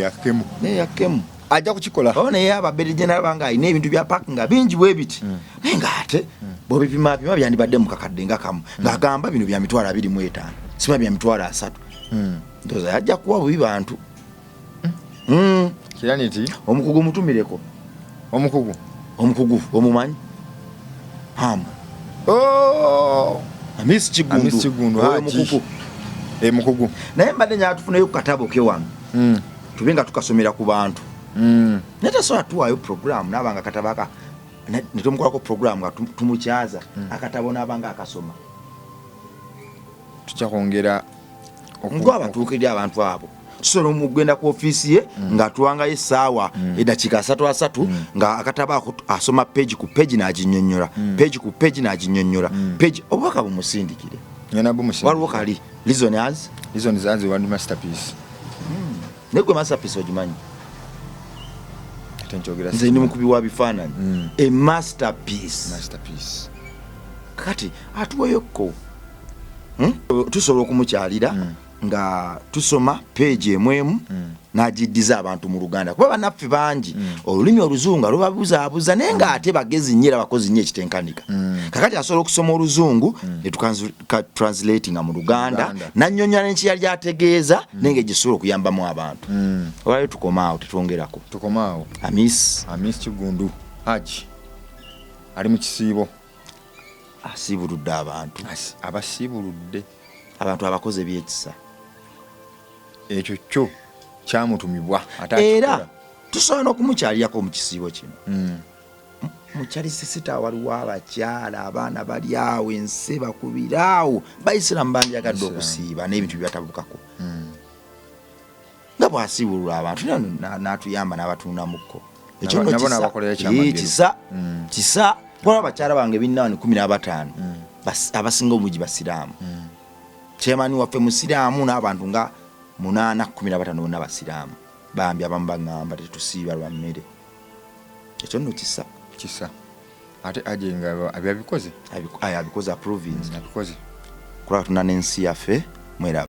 akemu. Naye yakemu. Ajja kukikola. Oba naye ababeere gye nalaba nga alina ebintu bya pack nga bingi bwe biti, naye ng'ate bw'obipimapima byandibadde mu kakadde nga kamu, ng'agamba bino bya 25,000, sima bya 30,000. Ndowooza yajja kuwa bubi bantu. Kira nti Omukugu mutumireko. Omukugu. Omukugu omumanyi hamu. Oh! Amisi Kigundu. Amisi Kigundu, Oyo Haji. mukugu. Mukugu. Naye mbadde njagala tufuneyo ku katabo ke wano, tube nga tukasomera ku bantu. Naye tasobola tuwaayo program naaba nga akatabo aka ne tumukolako program nga tumukyaza akatabo naaba nga akasoma. Tujja kwongera Ngo abatuukirira abantu abo, tusobola omugenda ku ofiisi ye ng'atuwangayo essaawa, eddakiika asatu asatu, nga akatabo ako asoma page ku page n'aginnyonnyola, page ku page n'aginnyonnyola, page, obubaka bumusindikire. Ngenda bumusindikira. Waliwo kali Reasons. Reasons as one masterpiece. Naye gwe masterpiece ogimanyi? Ate nkyogera. Nze ndi mukubi wa bifaananyi. A masterpiece. Masterpiece. Kati atuweyokko. Tusobola okumukyalira nga tusoma page emu emu, n'agiddiza abantu mu Luganda, kuba bannaffe bangi olulimi oluzungu nga lubabuzaabuza, naye ng'ate bagezi nnyo era bakozi nnyo ekitenkanika. Kakati asobola okusoma oluzungu ne translatinga mu Luganda, Luganda. nannyonnyola nekiyali ategeeza, naye nga egisobola okuyambamu abantu. Olwayo tukomaawo, tetwongerako. Tukomaawo. Amis. Amis Kigundu Haji ali mu kisiibo. Asiibuludde abantu. Abasiibuludde. Abantu abakoze ebyekisa. Ekyo kyo kyamutumibwa ate Era akikola. tusobola n'okumukyalirako mu kisiibo kino. Mukyali sisita, waliwo abakyala, abaana bali awo, ensi bakubiraawo, bayisiramu bandyagadde Bayisiraamu. okusiiba n'ebintu byatabukako. Nga bw'asiibulula abantu naye n'atuyamba n'abatunamukko. Ekyo nno Nabo kisa. n'abakolera ekyamagero. Kisa. Kisa. Waliwo abakyala bange binnaani 15, abasinga obungi basiraamu. Chairman waffe musiraamu, n'abantu nga 8 15 bonna basiraamu. Bambi abamu baŋŋamba tetusiiba lwa mmere. Ekyo nno kisa. Kisa. Ate aje nga abyabikoze. Abikoze, approvinze. Abikoze. Kulaba tuna n'ensi yaffe mweraba.